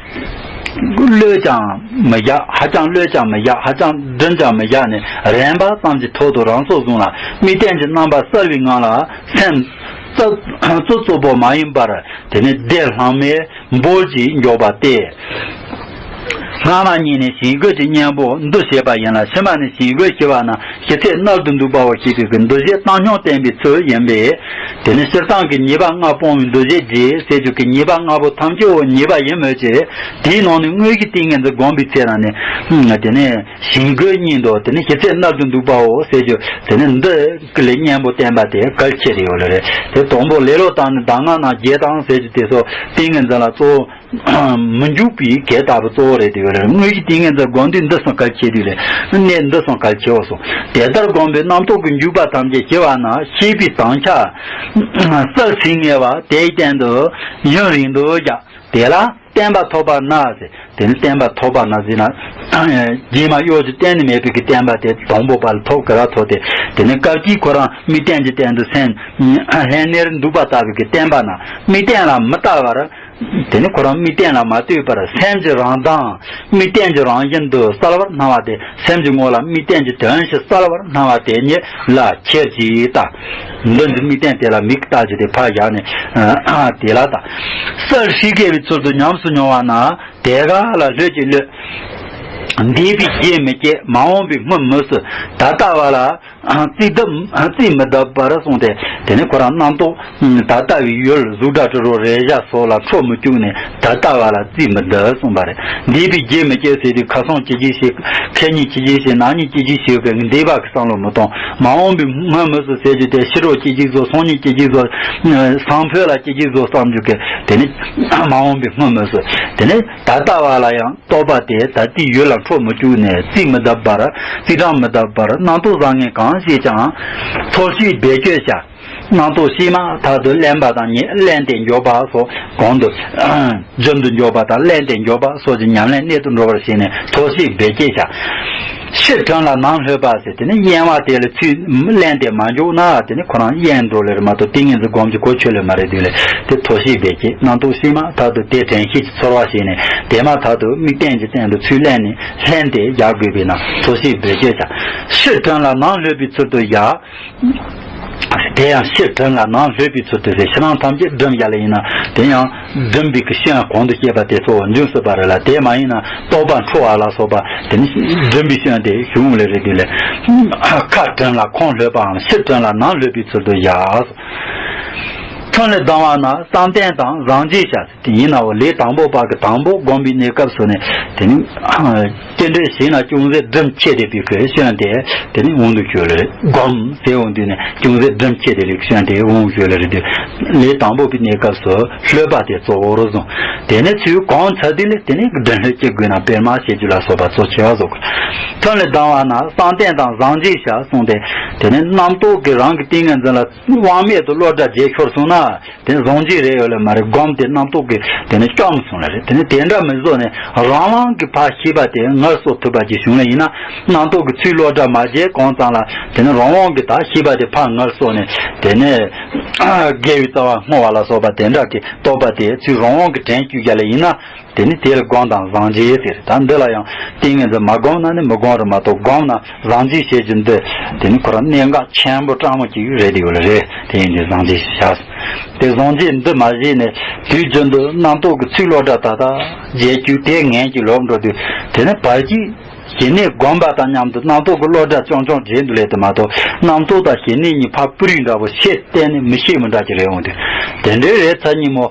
གློད་ཀྱང་མི་བཞག་ཧ་ཅང་གློད་ཀྱང་མི་བཞག་ཧ་ཅང་སྒྲིམ་ཀྱང་མི་བཞག་ནས་རན་པ་ཙམ་གྱི་ཐོག་ཏུ་རང་སྲོག་བཟུང་ལ་དམིགས་རྟེན་གྱི་རྣམ་པ་གསལ་བའི་ངང་ལ་སེམས་རྩུབ་རྩུབ་པོ་མ་ཡིན་པར་དེ་ནི་བདེ་ལྷང་མེ་འབོལ་གྱིས་འཇོག་པ་སྟེ། སྔ་མ་གཉིས་ནི་ཞེན་སྐུལ་གྱི་གཉེན་པོ་འདུ་བྱེད་པ་ཡིན་ལ། ཕྱི་མ་ནི་ཞེན་སྐུལ་ཞི་བ་ན་ཞི་ཚད་རྣལ་དུ་འདུག་པའོ་ཞེས་པའི་འདུ་བྱེད་བཏང་སྙོམས་བསྟན་པའི་ཚུལ་ཡིན་པས། དེ་ནི་སྤྱིར་བཏང་གི་ཉེས་པ་ལྔ་སྤོང་བའི་འདུ་བྱེད་བརྒྱད་ཟེར་རྒྱུ་གི་ཉེས་པ་ལྔ་པོ་ཐམས་ཅད་པོ་ཉེས་པ་ཡིན་མོད་ཀྱི། དེའི་ནང་ནས་དངོས་གཞི་ཏིང་ངེ་འཛིན་བསྒོམ་པའི་ཚེ་ན་ནི། དེ་ནི་ཞེན་སྐུལ་གཉིས་འདུག་དེ་ནི་ཞི་ཚད་རྣལ་དུ་འདུག་པའོ་ཟེར་རྒྱུ་དེ་ནི་འདི་གི་ལས་གཉེན་པོ་བསྟན་པ་དེ་གལ་ཆེ་རེད་ཡོད་ལེ་རེད། དེ་དང་པོ་ལེ་ལོ་དང་ནི་གདམས་ངག་རྣམས་བརྒྱད་དང་ཟེར་རྒྱུ་དེ་ཚོ་ཏིང་ངེ་འཛིན་ལ་གཙོ་བོ་མི་འཇུག་པའི་གེགས་ལྟ་བུ་གཙོ་བོ་རེད་དེ་ཡོད་རེད། དངོས་གཞི་ཏིང་ངེ་འཛིན་སྒོམ་དུས་འདི་གསུམ་གལ་ཆེ་དུས་ལས་གནད་འདི་གསུམ་གལ་ཆེ་བ་སོང་། དེ་ལྟར་བསྒོམས་པས་རྣམ་རྟོག་གི་འཇུག་པ་ཐམས་ཅད་ཞི་བ་ན་ཞེས་པའི་དམ་བཅའ་གསལ་ཟིན་ངེས་པ་དེའི་སྟེང་དུ་ཡུན་རིང་དུ་བཞག་དེ་ལ་བརྟན་པ་ཐོབ་པ་ན་ཟེར། དེ་ནི་བརྟན་པ་ཐོབ་པ་ན་ཟེར་ན། རྗེས་མ་གཡོ་སྒྱུ་གཏན་ནས་མེད་པའི་གི་བརྟན་པ་དེ་དང་པོ་པ་ལ་ཐོབ་གི་ར་ཐོབ་སྟེ། དེ་ནི་སྐབས་ཀྱིས་ཁོ་རང་དམིགས་རྟེན་གྱི་སྟེང་དུ་སེམས་ལྷན་ནེར་འདུག་པ་ལྟ་བུའི་གི་བརྟན་པ་ན་དམིགས་རྟེན་ལ་མི་ལྟ་བར། དེ་ནི་ཁོ་རང་དམིགས་རྟེན་ལ་མ་ལྟོས་པར་སེམས་ཀྱི་རང་མདངས་དམིགས་རྟེན་གྱི་རང་བཞིན་དུ་གསལ་བར་སྣང་བ་དེ། སེམས་ཀྱི་ངོ་ལ་དམིགས་རྟེན་གྱི་དོན་ཞིག་གསལ་བར་སྣང་བ་དེ་ཉིད་ལ་ཁྱེར་ཅིག་ལྟ། མདུན་གྱི་དམིགས་རྟེན་དེ་ལ་མིག་ལྟ་རྒྱུ་དེ་ཕར་བཞག་ནས་དེ་ལ་ལྟ། གསལ་ཧྲིག་གེ་བའི་ཚུལ་དུ་ཉམས་སུ་མྱོང་བ་ན་དེ་ག་ལ་ལྷོད་ཀྱིས་གློད། འདས་པའི་རྗེས་མི་བསྐྱེད། མ་འོངས་པའི་སྔོན་མི་བསུ། ད་ལྟ་བ་ལ། རྩིས་གདབ། རྩིས་མི་གདབ་པར་གསུངས་ཏེ། དེ་ནི་ཁོ་རང་རྣམ་རྟོག་ད་ལྟ་བའི་ཡུལ་གཟུགས་སྒྲ་དྲི་རོ་རེག་བྱ་སོགས་ལ་འཕྲོ་མི་བཅུག་ནས་ད་ལྟ་བ་ལ་རྩིས་མི་གདབ་གསུངས་པ་རེད། འདས་པའི་རྗེས་མི་བསྐྱེད་ཟེར་དུས་ཁ་སང་ཅི་ཅི་བྱས། ཁ་ཉིན་ཅི་ཅི་བྱས། གནངས་ཉིན་ཅི་ཅི་བྱས་པའི་འདས་པ་གི་བསམ་བློ་མི་གཏོང་། མ་འོངས་པའི་སྔོན་མི་བསུ་ཟེར་རྒྱུ་དེ་ཕྱི་དྲོ་ཅི་ཅི་བཟོ། སང་ཉིན་ཅི་ཅི་བཟོ། སང་ཕོད་ལ་ཅི་ཅི་བཟོ་བསམ་རྒྱུ་གི་དེ་ནི་མ་འོངས་པའི་སྔོན་མི་བསུ། དེ་ནི་ད་ལྟ་བ་ལ་ཡང་། རྟོག་པ་དེ་ད་ལྟའི་ཡུལ་ལ་འཕྲོ་མི་བཅུག་ནས་རྩིས་མི་གདབ་པར། རྩིས་གྲངས་མི་གདབ་པར། རྣམ་རྟོག་བཟང་ངན་གང་སྐྱེས་ཀྱང་ཐོར་ཞིག་སྦས་བཅོས་བྱ། རྣམ་རྟོག་ཤེས་མ་ཐག་ཏུ་བརླན་པ་དང་ཉེ་བརླན་ཏེ་འཇོག་པ་སོགས་གོང་དུ་རྒྱུན་དུ་འཇོག་པ་དང་བརླན་ཏེ་འཇོག་པ་སོགས་ཀྱི་ཉམས་ལེན་གནད་དུ་འགྲོ་བར་བྱས་ནས་ཐོར་ཞིག་སྦས་བཅོས་བྱ། ཕྱིར་དྲན་ལ་ནམ་ལྷོད་པ་ཟེར། དེ་ནི་གཡེང་བ་དེ་ལ་ཚུར་བརླན་ཏེ་མ་འཇོག་ན་དེ་ནི་ཁོ་རང་གཡེང་འགྲོ་ལེ་རེད་མ་གཏོགས་ཏིང་ངེ་འཛིན་སྒོམ་རྒྱུ་གོ་ཆོད་ལེ་མ་རེད་དུས་ལས་དེ་ཐོར་ཞིག་སྦས་བཅོས། རྣམ་རྟོག་ཤེས་མ་ཐག་ཏུ་དེ་དྲན་ཤེས་ཀྱི་ཚོར་བ་བྱས་ནས་དེ་མ་ཐག་ཏུ་དམིགས་རྟེན་གྱི་སྟེང་དུ་ཚུར་བརླན་ནས་ལྷན་དེ་བཞག་དགོས་པས་ན་ཐོར་ཞིག་སྦས་བཅོས་བྱ། ཕྱིར་དྲན་ལ་ནམ་ལྷོད་པའི་ཚུལ་དུ་བཞག་དེ་ཡང་ཕྱིར་དྲན་ལ་ནམ་ལྷོད་པའི་ཚུལ་དུ་ཟེར། ཕྱི་ནང་ཐམས་ཅད་སྒྲིམ་བཞག་ལེ་ཡིན་ན་དེ་ཡང་སྒྲིམ་པའི་གི་སྐྱོན་གོང་དུ་བཤད་པ་དེ་ཚོ་འབྱུང་སྲིད་པ་རེད་ལ། དེ་མ་ཡིན་ན་རྟོག་པ་འཕྲོ་བ་ལ་སོགས་པ་དེ་ནི་སྒྲིམ་པའི་སྐྱོན་དེ་བྱུང་ལེ་རེད་དུས་ལས། ཁ་དྲན་ལ་ཁོང་ལྷོད་པའམ་ཕྱིར་དྲན་ལ་ནམ་ལྷོད་པའི་ཚུལ་དུ་བཞག་ཐུན་ལས་ལྡང་བ་ན་བསམ་གཏན་དང་བཟང་བྱེད་བྱ། དེ་ཡིན་ནའོ་ལས་དང་པོ་པ་གི་དང་པོ་བསྒོམ་པའི་གནས་སྐབས་སུ་ནི་དེ་ནི་རྟེན་འབྲེལ་བྱས་ན་ཅུང་ཟད་སྒྲིམ་ཆེ་དེ་པའི་གི་སྐྱོན་དེ་དེ་ནི་འོང་དུ་གྱུར་ལེ་རེད། བསྒོམ་ཟེར་འོང་དུས་ནི་ཅུང་ཟད་སྒྲིམ་ཆེ་དེ་ལེགས་བྱུང་དེ་འོང་ཞུ་ལེ་རེད་དེ། ལས་དང་པོ་པའི་གནས་སྐབས་སུ་ལྷོད་པ་དེ་གཙོ་བོར་བཟུང་། དེ་ནས་ཚུར་གོང་ཚ་དུས་ལས་དེ་ནི་སྒྲིམ་ལྷོད་ཀྱི་དགོས་ན་སྤེལ་མ་བྱེད་རྒྱུ་ལ་སོགས་པ་གཙོ་ཆེ་བ་བཟོ་དགོས། ཐུན་ལས་ལྡང་བ་ན་བསམ་གཏན་དང་བཟང་བྱེད་བྱ་གསུངས་ཏེ། དེ་ནི་རྣམ་རྟོག་གི་རང་གི་ཏིང་ངེ་འཛིན་ལ་དབང་མེད་དུ་བློ་སྒྲ་བརྗེད་ཤོར་སོང་ན་ དེ་ནི་བཟང་བྱེད་རེད་ཡོད་ལེ་མ་རེད། སྒོམ་དེ་རྣམ་རྟོག་གི་དེ་ནི་སྐྱོམ་སོང་ལེ་རེད། དེ་ནི་དེ་འདྲ་མི་བཟོ་ནས་རང་དབང་གི་ཕར་ཤེས་པ་དེ་ངལ་གསོ་ཐུབ་པ་ཅིག་བྱུང་ལེ་ཡིན་ན། རྣམ་རྟོག་གི་ཚུལ་སློབ་གྲྭ་མ་བྱས་གོང་ཙམ་ལ་དེ་ནི་རང་དབང་གི་ད་ཤེས་པ་དེ་ཕར་ངལ་གསོ་ནས། དེ་ནི་དགེ་བའི་རྩ་བ་བསྔོ་བ་ལ་སོགས་པ་དེ་འདྲ་གི་རྟོགས་པ་དེ་ཚུལ་རང་དབང་གི་དྲན་བཅུག་རྒྱ་ལེ་ཡིན་ན། དེ་ནི་དེ་ལ་སྒོམ་དང་བཟང་བྱེད་ཟེར། ད་འདི་ལ་ཡང་ཏིང་ངེ་འཛིན་མ་སྒོམ་ན་ནི་མི་སྒོམ་རེད་མ་གཏོགས། སྒོམ་ན་བཟང་བྱེད་བྱེད་རྒྱུ་འདི་དེ་ནི་ཁོ་རང་གནད་འགག་ཆེན་པོ་དྲང་མོ་ཅིག་རེད། དེ་ཡོད་ལ་རེད། དེ་ཡིན་དུས་བཟང་བྱེད་ཞེས་བྱ། དེ་བཟང་བྱེད་འདི་མ་བྱས་ནས་དུས་རྒྱུན་དུ་རྣམ་རྟོག་གི་ཚུལ་སློབ་གྲྭ་ད་ལྟ་བརྒྱད་ཅུ་དེ་ངན་གྱི་ལོག་འགྲོ་དུས། དེ་ནི་བར་གྱི་ཞི་གནས་སྒོམ་པ་དང་མཉམ་དུ་རྣམ་རྟོག་གི་སློབ་གྲྭ་རྐྱང་རྐྱང་བྱེད་འདུག་ལས་དུ་མ་གཏོགས། རྣམ་རྟོག་དང་ཞི་གནས་གཉིས་ཕར་སྤུ་རིས་འདྲ་པོ་ཤེས་གཏན་ནས་མི་ཤེས་མི་འདྲ་ཅིག་རེད་འོང་དུས། དེ་འདྲའི་རེད་ཚ་སྙིང་མོ།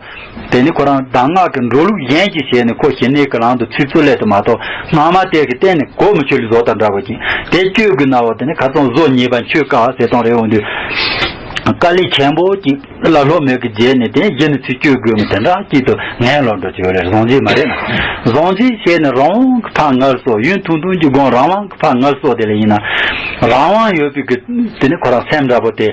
དེ་ནི་ཁོ་རང་གདམས་ངག་གི་འགྲོ་ལུགས་གཞན་ཅིག་བྱས་ནས་ཁོ་ཞི་གནས་ཀྱི་ལམ་དུ་ཚུད་ཚུད་ལས་དུ་མ་གཏོགས། སྔ་མ་དེ་གི་གཏན་ནས་གོ་མི་ཆོད་ལ་བཟོ་ལྟ་འདྲ་པོ་ཅིག་དེ་བཅོས་དགོས་ན་བ། དེ་ནི་ཁ་ཚང་བཟོ་ཉེས་པ་འཆོལ་དཀའ་ཟེར་སྟངས་རེད་འོང་དུས། དཀའ་ལས་ཆེན་པོ་ཅིག་བླ་སློབ་མེད་ཀྱི་རྗེས་ནས་དེ་གཞི་ནས་ཚུར་བཅོས་དགོས་མི་དེ་འདྲ་ཅིག་ཏུ་ངན་ལོག་འགྲོ་ཆོག་ལས། བཟང་བྱེད་མ་རེད་ན། བཟང་བྱེད་བྱས་ནས་རང་དབང་གི་ཕར་ངལ་གསོ། ཡུན་ཐུང་ཐུང་གི་སྒོམ་རང་དབང་གི་ཕར་ངལ་གསོ་དེ་ལ་ཡིན་ན། རང་དབང་ཡོད་པའི་གི་དེ་ནི་ཁོ་རང་སེམས་འདྲ་པོ་དེ་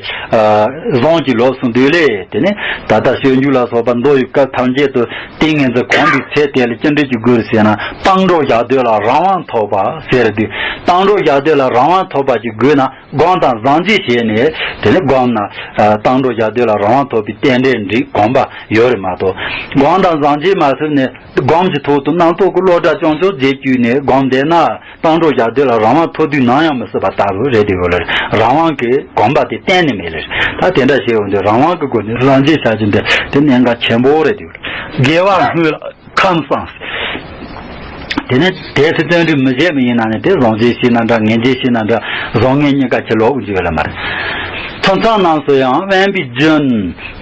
བཟང་གི་ལོག་སོང་དུས་ལས། དེ་ནི་ད་ལྟ་སྤྱོད་འཇུག་ལ་སོགས་པ་མདོ་ཡི་སྐབས་ཐམས་ཅད་དུ་ཏིང་ངེ་འཛིན་གོམས་པའི་ཚེ་དེ་ལ་ཅི་འདྲ་ཅིག་དགོས་ཟེར་ན། བཏང་གྲོལ་བཞག་དུས་ལ་རང་དབང་ཐོབ་པ་ཟེར་དུས། བཏང་གྲོལ་བཞག་དུས་ལ་རང་དབང་ཐོབ་པ་ཅིག་དགོས་ན། སྒོམ་དང་བཟང་བྱེད་བྱས་ནས་དེ་ནི་སྒོམ་ན། ཨ། བཏང་གྲོལ་བཞག་དུས་ལ་རང་དབང་ཐོབ་པའི་རྟེན་འབྲེལ་འགྲིག་གོམས་པ་ཡོད་རེད་མ་གཏོགས། སྒོམ་དང་བཟང་བྱེད་མ་ཟེར་ནས་སྒོམ་གྱི་ཐོག་ཏུ་རྣམ་རྟོག་གི་སློབ་གྲྭ་རྐྱང་རྐྱང་བྱེད་བཅུག་ནས་སྒོམ་བསྡད་ན། བཏང་གྲོལ་བཞག་དུས་ལ་རང་དབང་ཐོབ་དུས་ནམ་ཡང་མི་སྲིད་པ་ལྟ་བུ་རེད་དེ་ཡོད་ལ། རང་དབང་གི་གོམས་པ་དེ་གཏན་ནས་མེད་ལ། ད་དེ་འདྲ་བྱས་འོང་དུས་རང་དབང་གི་སྒོ་ནས་བཟང་བྱེད་བྱ་རྒྱུ་འདི་དེ་གནད་འགག་ཆེན་པོ་རེད་དེ་ཡོད་ལ། དགེ་བ་སྔོན་ལ། ཁམས་བཟང་། དེ་ནས་དེ་ཚེ་བརྩོན་འགྲུས་མི་བྱེད་མི་ཡིན་ན་ནི། དེ་བཟང་བྱེད་ཤེས་ན་འདྲ། ངན་བྱེད་ཤེས་ན་འདྲ། བཟང་ངན་གཉིས་ཀ་ཁྱེར་ལོག་འཇུག་ཡོད་ལ་མ་རེད། ཐུན་མཚམས་རྣམས་སུ་ཡང་དབེན་པའི་རྒྱུན་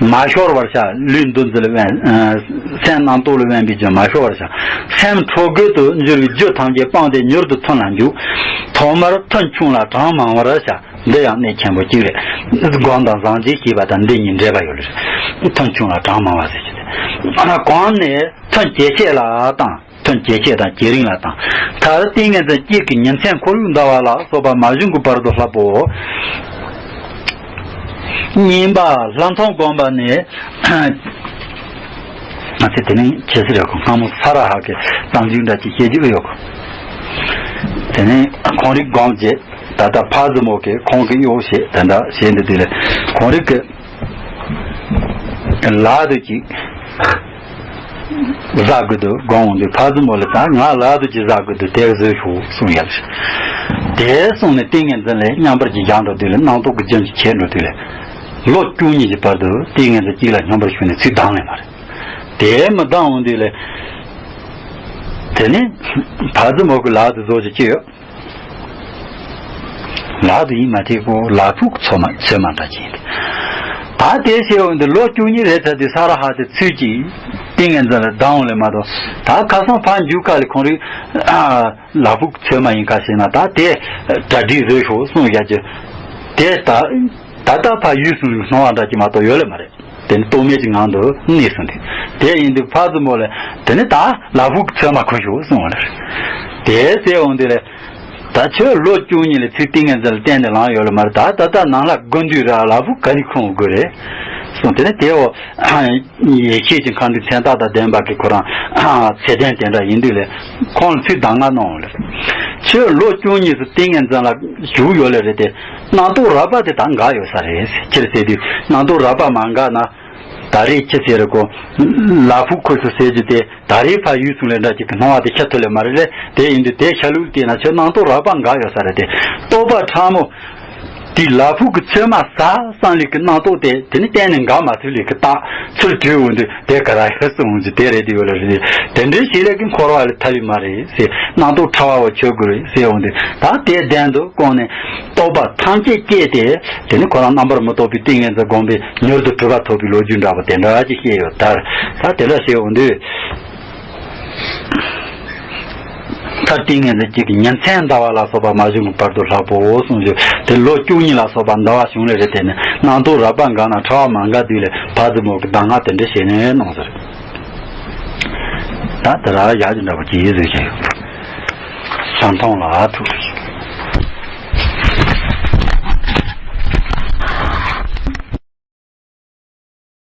མ་ཤོར་བར་བྱ། ལུས་འདུ་འཛི་ལ་དབེན། ཨ། སེམས་རྣམ་རྟོག་ལ་དབེན་པའི་རྒྱུན་མ་ཤོར་བར་བྱ། སེམས་འཕྲོ་རྒོད་དུ་འགྱུར་བའི་རྒྱུ་ཐམས་ཅད་སྤངས་ཏེ་མྱུར་དུ་ཐུན་ལ་འཇུག། ཐོག་མར་ཐུན་ཆུང་ལ་གྲངས་མང་བར་བྱ། འདི་ཡང་གནད་ཆེན་པོ་གཅིག་རེད། སྒོམ་དང་བཟང་བྱེད་ཞེས་པ་དང་འདི་གཉིས་འབྲེལ་བ་ཡོད་རེད། ཐུན་ཆུང་ལ་གྲངས་མང་བ་ཟེར་གྱི་རེད། གོང་ནས་ཐུན་ཇེ་ཆེ་ལ་བཏང་། ཐུན་ཇེ་ཆེ་དང་ཇེ་རིང་ལ་བཏང་། མཐར་ཏིང་ངེ་འཛིན་གཅིག་གི་ཉིན་མཚན་ཁོར་ཡུག་འདའ་བ་ལ་སོགས་པ་མ་བྱུང་གི་བར་དུ་བསླབ་བོ། གཉིས་པ་ལྷ་མཚོ་སྒོམ་པ་ནི། ང་ཚོས་དེ་ནས་ཁྱེད་ཚོ་རེ་ཁོ་སྔ་མོ་ས་ར་ཧ་གི་གཏམ་རྒྱུད་འདྲ་ཅིག་བཤད་རྒྱུ་ཡོད་གོ། དེ་ནས་ཁོང་རིག་སྒོམ་རྗེས། ད་ལྟ་ཕ་བཟང་མོ་གིས་ཁོང་གི་གཡོག་བྱེད་དེ་འདྲ་བྱེད་འདི་དུས་ལ། ཁོང་རིག་གི་ལག་ཏུ་ཅིག་ཟ་དགོས་འདུག་དགོངས་འོང་དུས། ཕ་བཟང་མོ་ལ་ད་ང་ལག་ཏུ་ཅིག་ཟ་དགོས་འདུག་དེ་བཟོས་ཤོག་གསུངས་ཡ་ལ། དེ་གསུངས་ནས་ཏིང་ངེ་འཛིན་ལ་མཉམ་པར་གྱིས་སྦྱངས་འགྲོ་དུས་ལ། རྣམ་རྟོག་གི་རྒྱུན་གྱིས་ཁྱེར་འགྲོ་དུས་ལ། ལོ་བཅུ་གཉིས་ཀྱི་བར་དུ་ཏིང་ངེ་འཛིན་གཅིག་ལ་སྙོམས་པར་ཞུགས་ནས་ཚུར་ལྡང་ལེ་མ་རེད། དེ་མི་ལྡང་འོང་དུས་ལ། དེ་ནས་ཕ་བཟང་མོ་གི་ལག་ཏུ་བཟོ་ཅིག་ཅི་ཡོད། ལག་ཏུ་ཡིན་མ་ཐེག་པོ་ལ་ཕུག་ཚོད་མ་ཚོད་མ་འདྲ་ཅིག་ཡིན་ཏེ། ད་དེ་བྱས་འོང་དུས་ལོ་བཅུ་གཉིས་རེད་ཚར་དུས་ས་ར་ཧ་དེ་ཚུར་ཅིག་ཏིང་ངེ་འཛིན་ལ་ལྡང་འོང་ལེ་མ་གཏོགས། ད་ཁ་སང་ཕར་འཇུག་ཁ་ལ་ཁོང་རིག་ལ་ཕུག་ཚོད་མ་ཡིན་ཁ་ཤས་ན། ད་དེ་གྲ་སྒྲིག་བཟོས་ཤོག་གསུངས་ཡ་གི། དེ་ད་ད་ལྟ་ཕར་ཡུལ་སུ་སྣང་བ་འདྲ་ཅིག་མ་གཏོགས་ཡོད་ལེ་མ་རེད། དེ་ནི་རྟོག་མེད་ཀྱི་ངང་དུ་གནས་སོང་སྟེ། དེ་ཡིན་དུས་ཕ་བཟང་མོ་ལ་དེ་ནི་ད་ལ་ཕུག་ཚོད་མ་ཁུར་ཤོག་གསུངས་པ་རེད། དེ་ཟེར་འོང་དུས་ལ། ད་ཁྱོད་ལོ་བཅུ་གཉིས་ལ་ཚུར་ཏིང་ངེ་འཛིན་ལ་བརྟེན་ནས་ལངས་ཡོད་ལ་མ་རེད། ད་ད་ལྟ་ནང་ལ་དགོས་འདུག་ར། ལ་ཕུག་ག་རེ་ཁུར་དགོས་རེད་གསུངས། དེ་ནི་དེའོ། ཡེ་ཤེས་ཀྱི་མཁའ་འགྲོའི་མཚན་རྟགས་དང་ལྡན་པ་གི་ཁོ་རང་ཚད་ལྡན་དེ་འདྲ་ཡིན་དུས་ལ། ཁོང་ལ་ཚུར་གདམས་ངག་གནང་ལ། ཁྱོད་ལོ་བཅུ་གཉིས་སུ་ཏིང་ངེ་འཛིན་ལ་བཞུགས་ཡོད་ལེ་རེད་དེ། རྣམ་རྟོག་རགས་པ་དེ་ད་འགག་ཡོད་ས་རེད། ཁྱེད་ཟེར་དུས་རྣམ་རྟོག་རགས་པ་མ་འགག་ན། ད་རེས་ཁྱེད་ཟེར་རེ་གོ། ལ་ཕུག་ཁུར་སོང་ཟེར་རྒྱུ་དེ་ད་རེས་ཕར་ཡུལ་སོང་ལེ་འདྲ་ཅིག་གི་སྣང་བ་དེ་ཤར་ཐུབ་ལེ་མ་རེད་ལེ། དེ་ཡིན་དུས་དེ་ཤར་ལུགས་བལྟས་ན་ཁྱོད་རྣམ་རྟོག་རགས་པ་འགག་ཡོད་ས་རེད་དེ། རྟོག་པ་ཕྲ་མོ། དེ་ལ་ཕུག་གི་ཚོད་མ་ཟ་བསམ་ལེ་གི་རྣམ་རྟོག་དེ་དེ་ནི་གཏན་ནས་འགག་མ་ཐུབ་ལེ་གི་རྟགས་ཚུར་བྲོས་འོང་དུས་དེ་ག་ར་ཡོད་གསུངས་འོང་ཅི་དེ་རེད་དེ་ཡོད་ལེ་རེད། དེ་འདྲའི་ཞིག་ལེ་གི་འཁོར་བ་ལས་ཐར་བའི་མ་རེད་ཟེར། རྣམ་རྟོག་ཕྲ་བ་བ་ཆོད་དགོས་རེད་ཟེར་འོང་དུས། ད་དེ་གདན་དུ་བསྐོངས་ནས་རྟོག་པ་ཐམས་ཅད་བསྐྱེད་དེ། དེ་ནི་ཁོ་རང་རྣམ་པར་མི་རྟོག་པའི་ཏིང་ངེ་འཛིན་བསྒོམས་པས་མྱུར་དུ་གྲུབ་པ་ཐོབ་པའི་ལོ་རྒྱུས་འདྲ་པོ་དེ་འདྲ་ཅིག་བཤད་ཡོད་དར། ད་དེ་འདྲ་བཤད་འོང་དུས། མཐར་ཏིང་ངེ་འཛིན་གཅིག་གི་ཉིན་མཚན་འདའ་བ་ལ་སོགས་པ་མ་བྱུང་གི་བར་དུ་བསླབ་བོ་གསུངས་ཞུ། དེ་ལོ་བཅུ་གཉིས་ལ་སོགས་པ་འདའ་བ་བྱུང་ལེ་རེད། དེ་ནི་རྣམ་རྟོག་རགས་པ་འགག་ན་ཕྲ་བ་མ་འགག་དུས་ལས་ཕ་བཟང་མོ་གི་གདམས་ངག་དེ་འདྲ་བྱས་ནས་གནང་ཟེར། ད་དེ་ར་ཡག་ཅིག་འདྲ་པོ་ཅིག་ཡིན་ཟེར་བཤད་ཡོད། ས་མཐོང་ལ་ཐུག་རེད།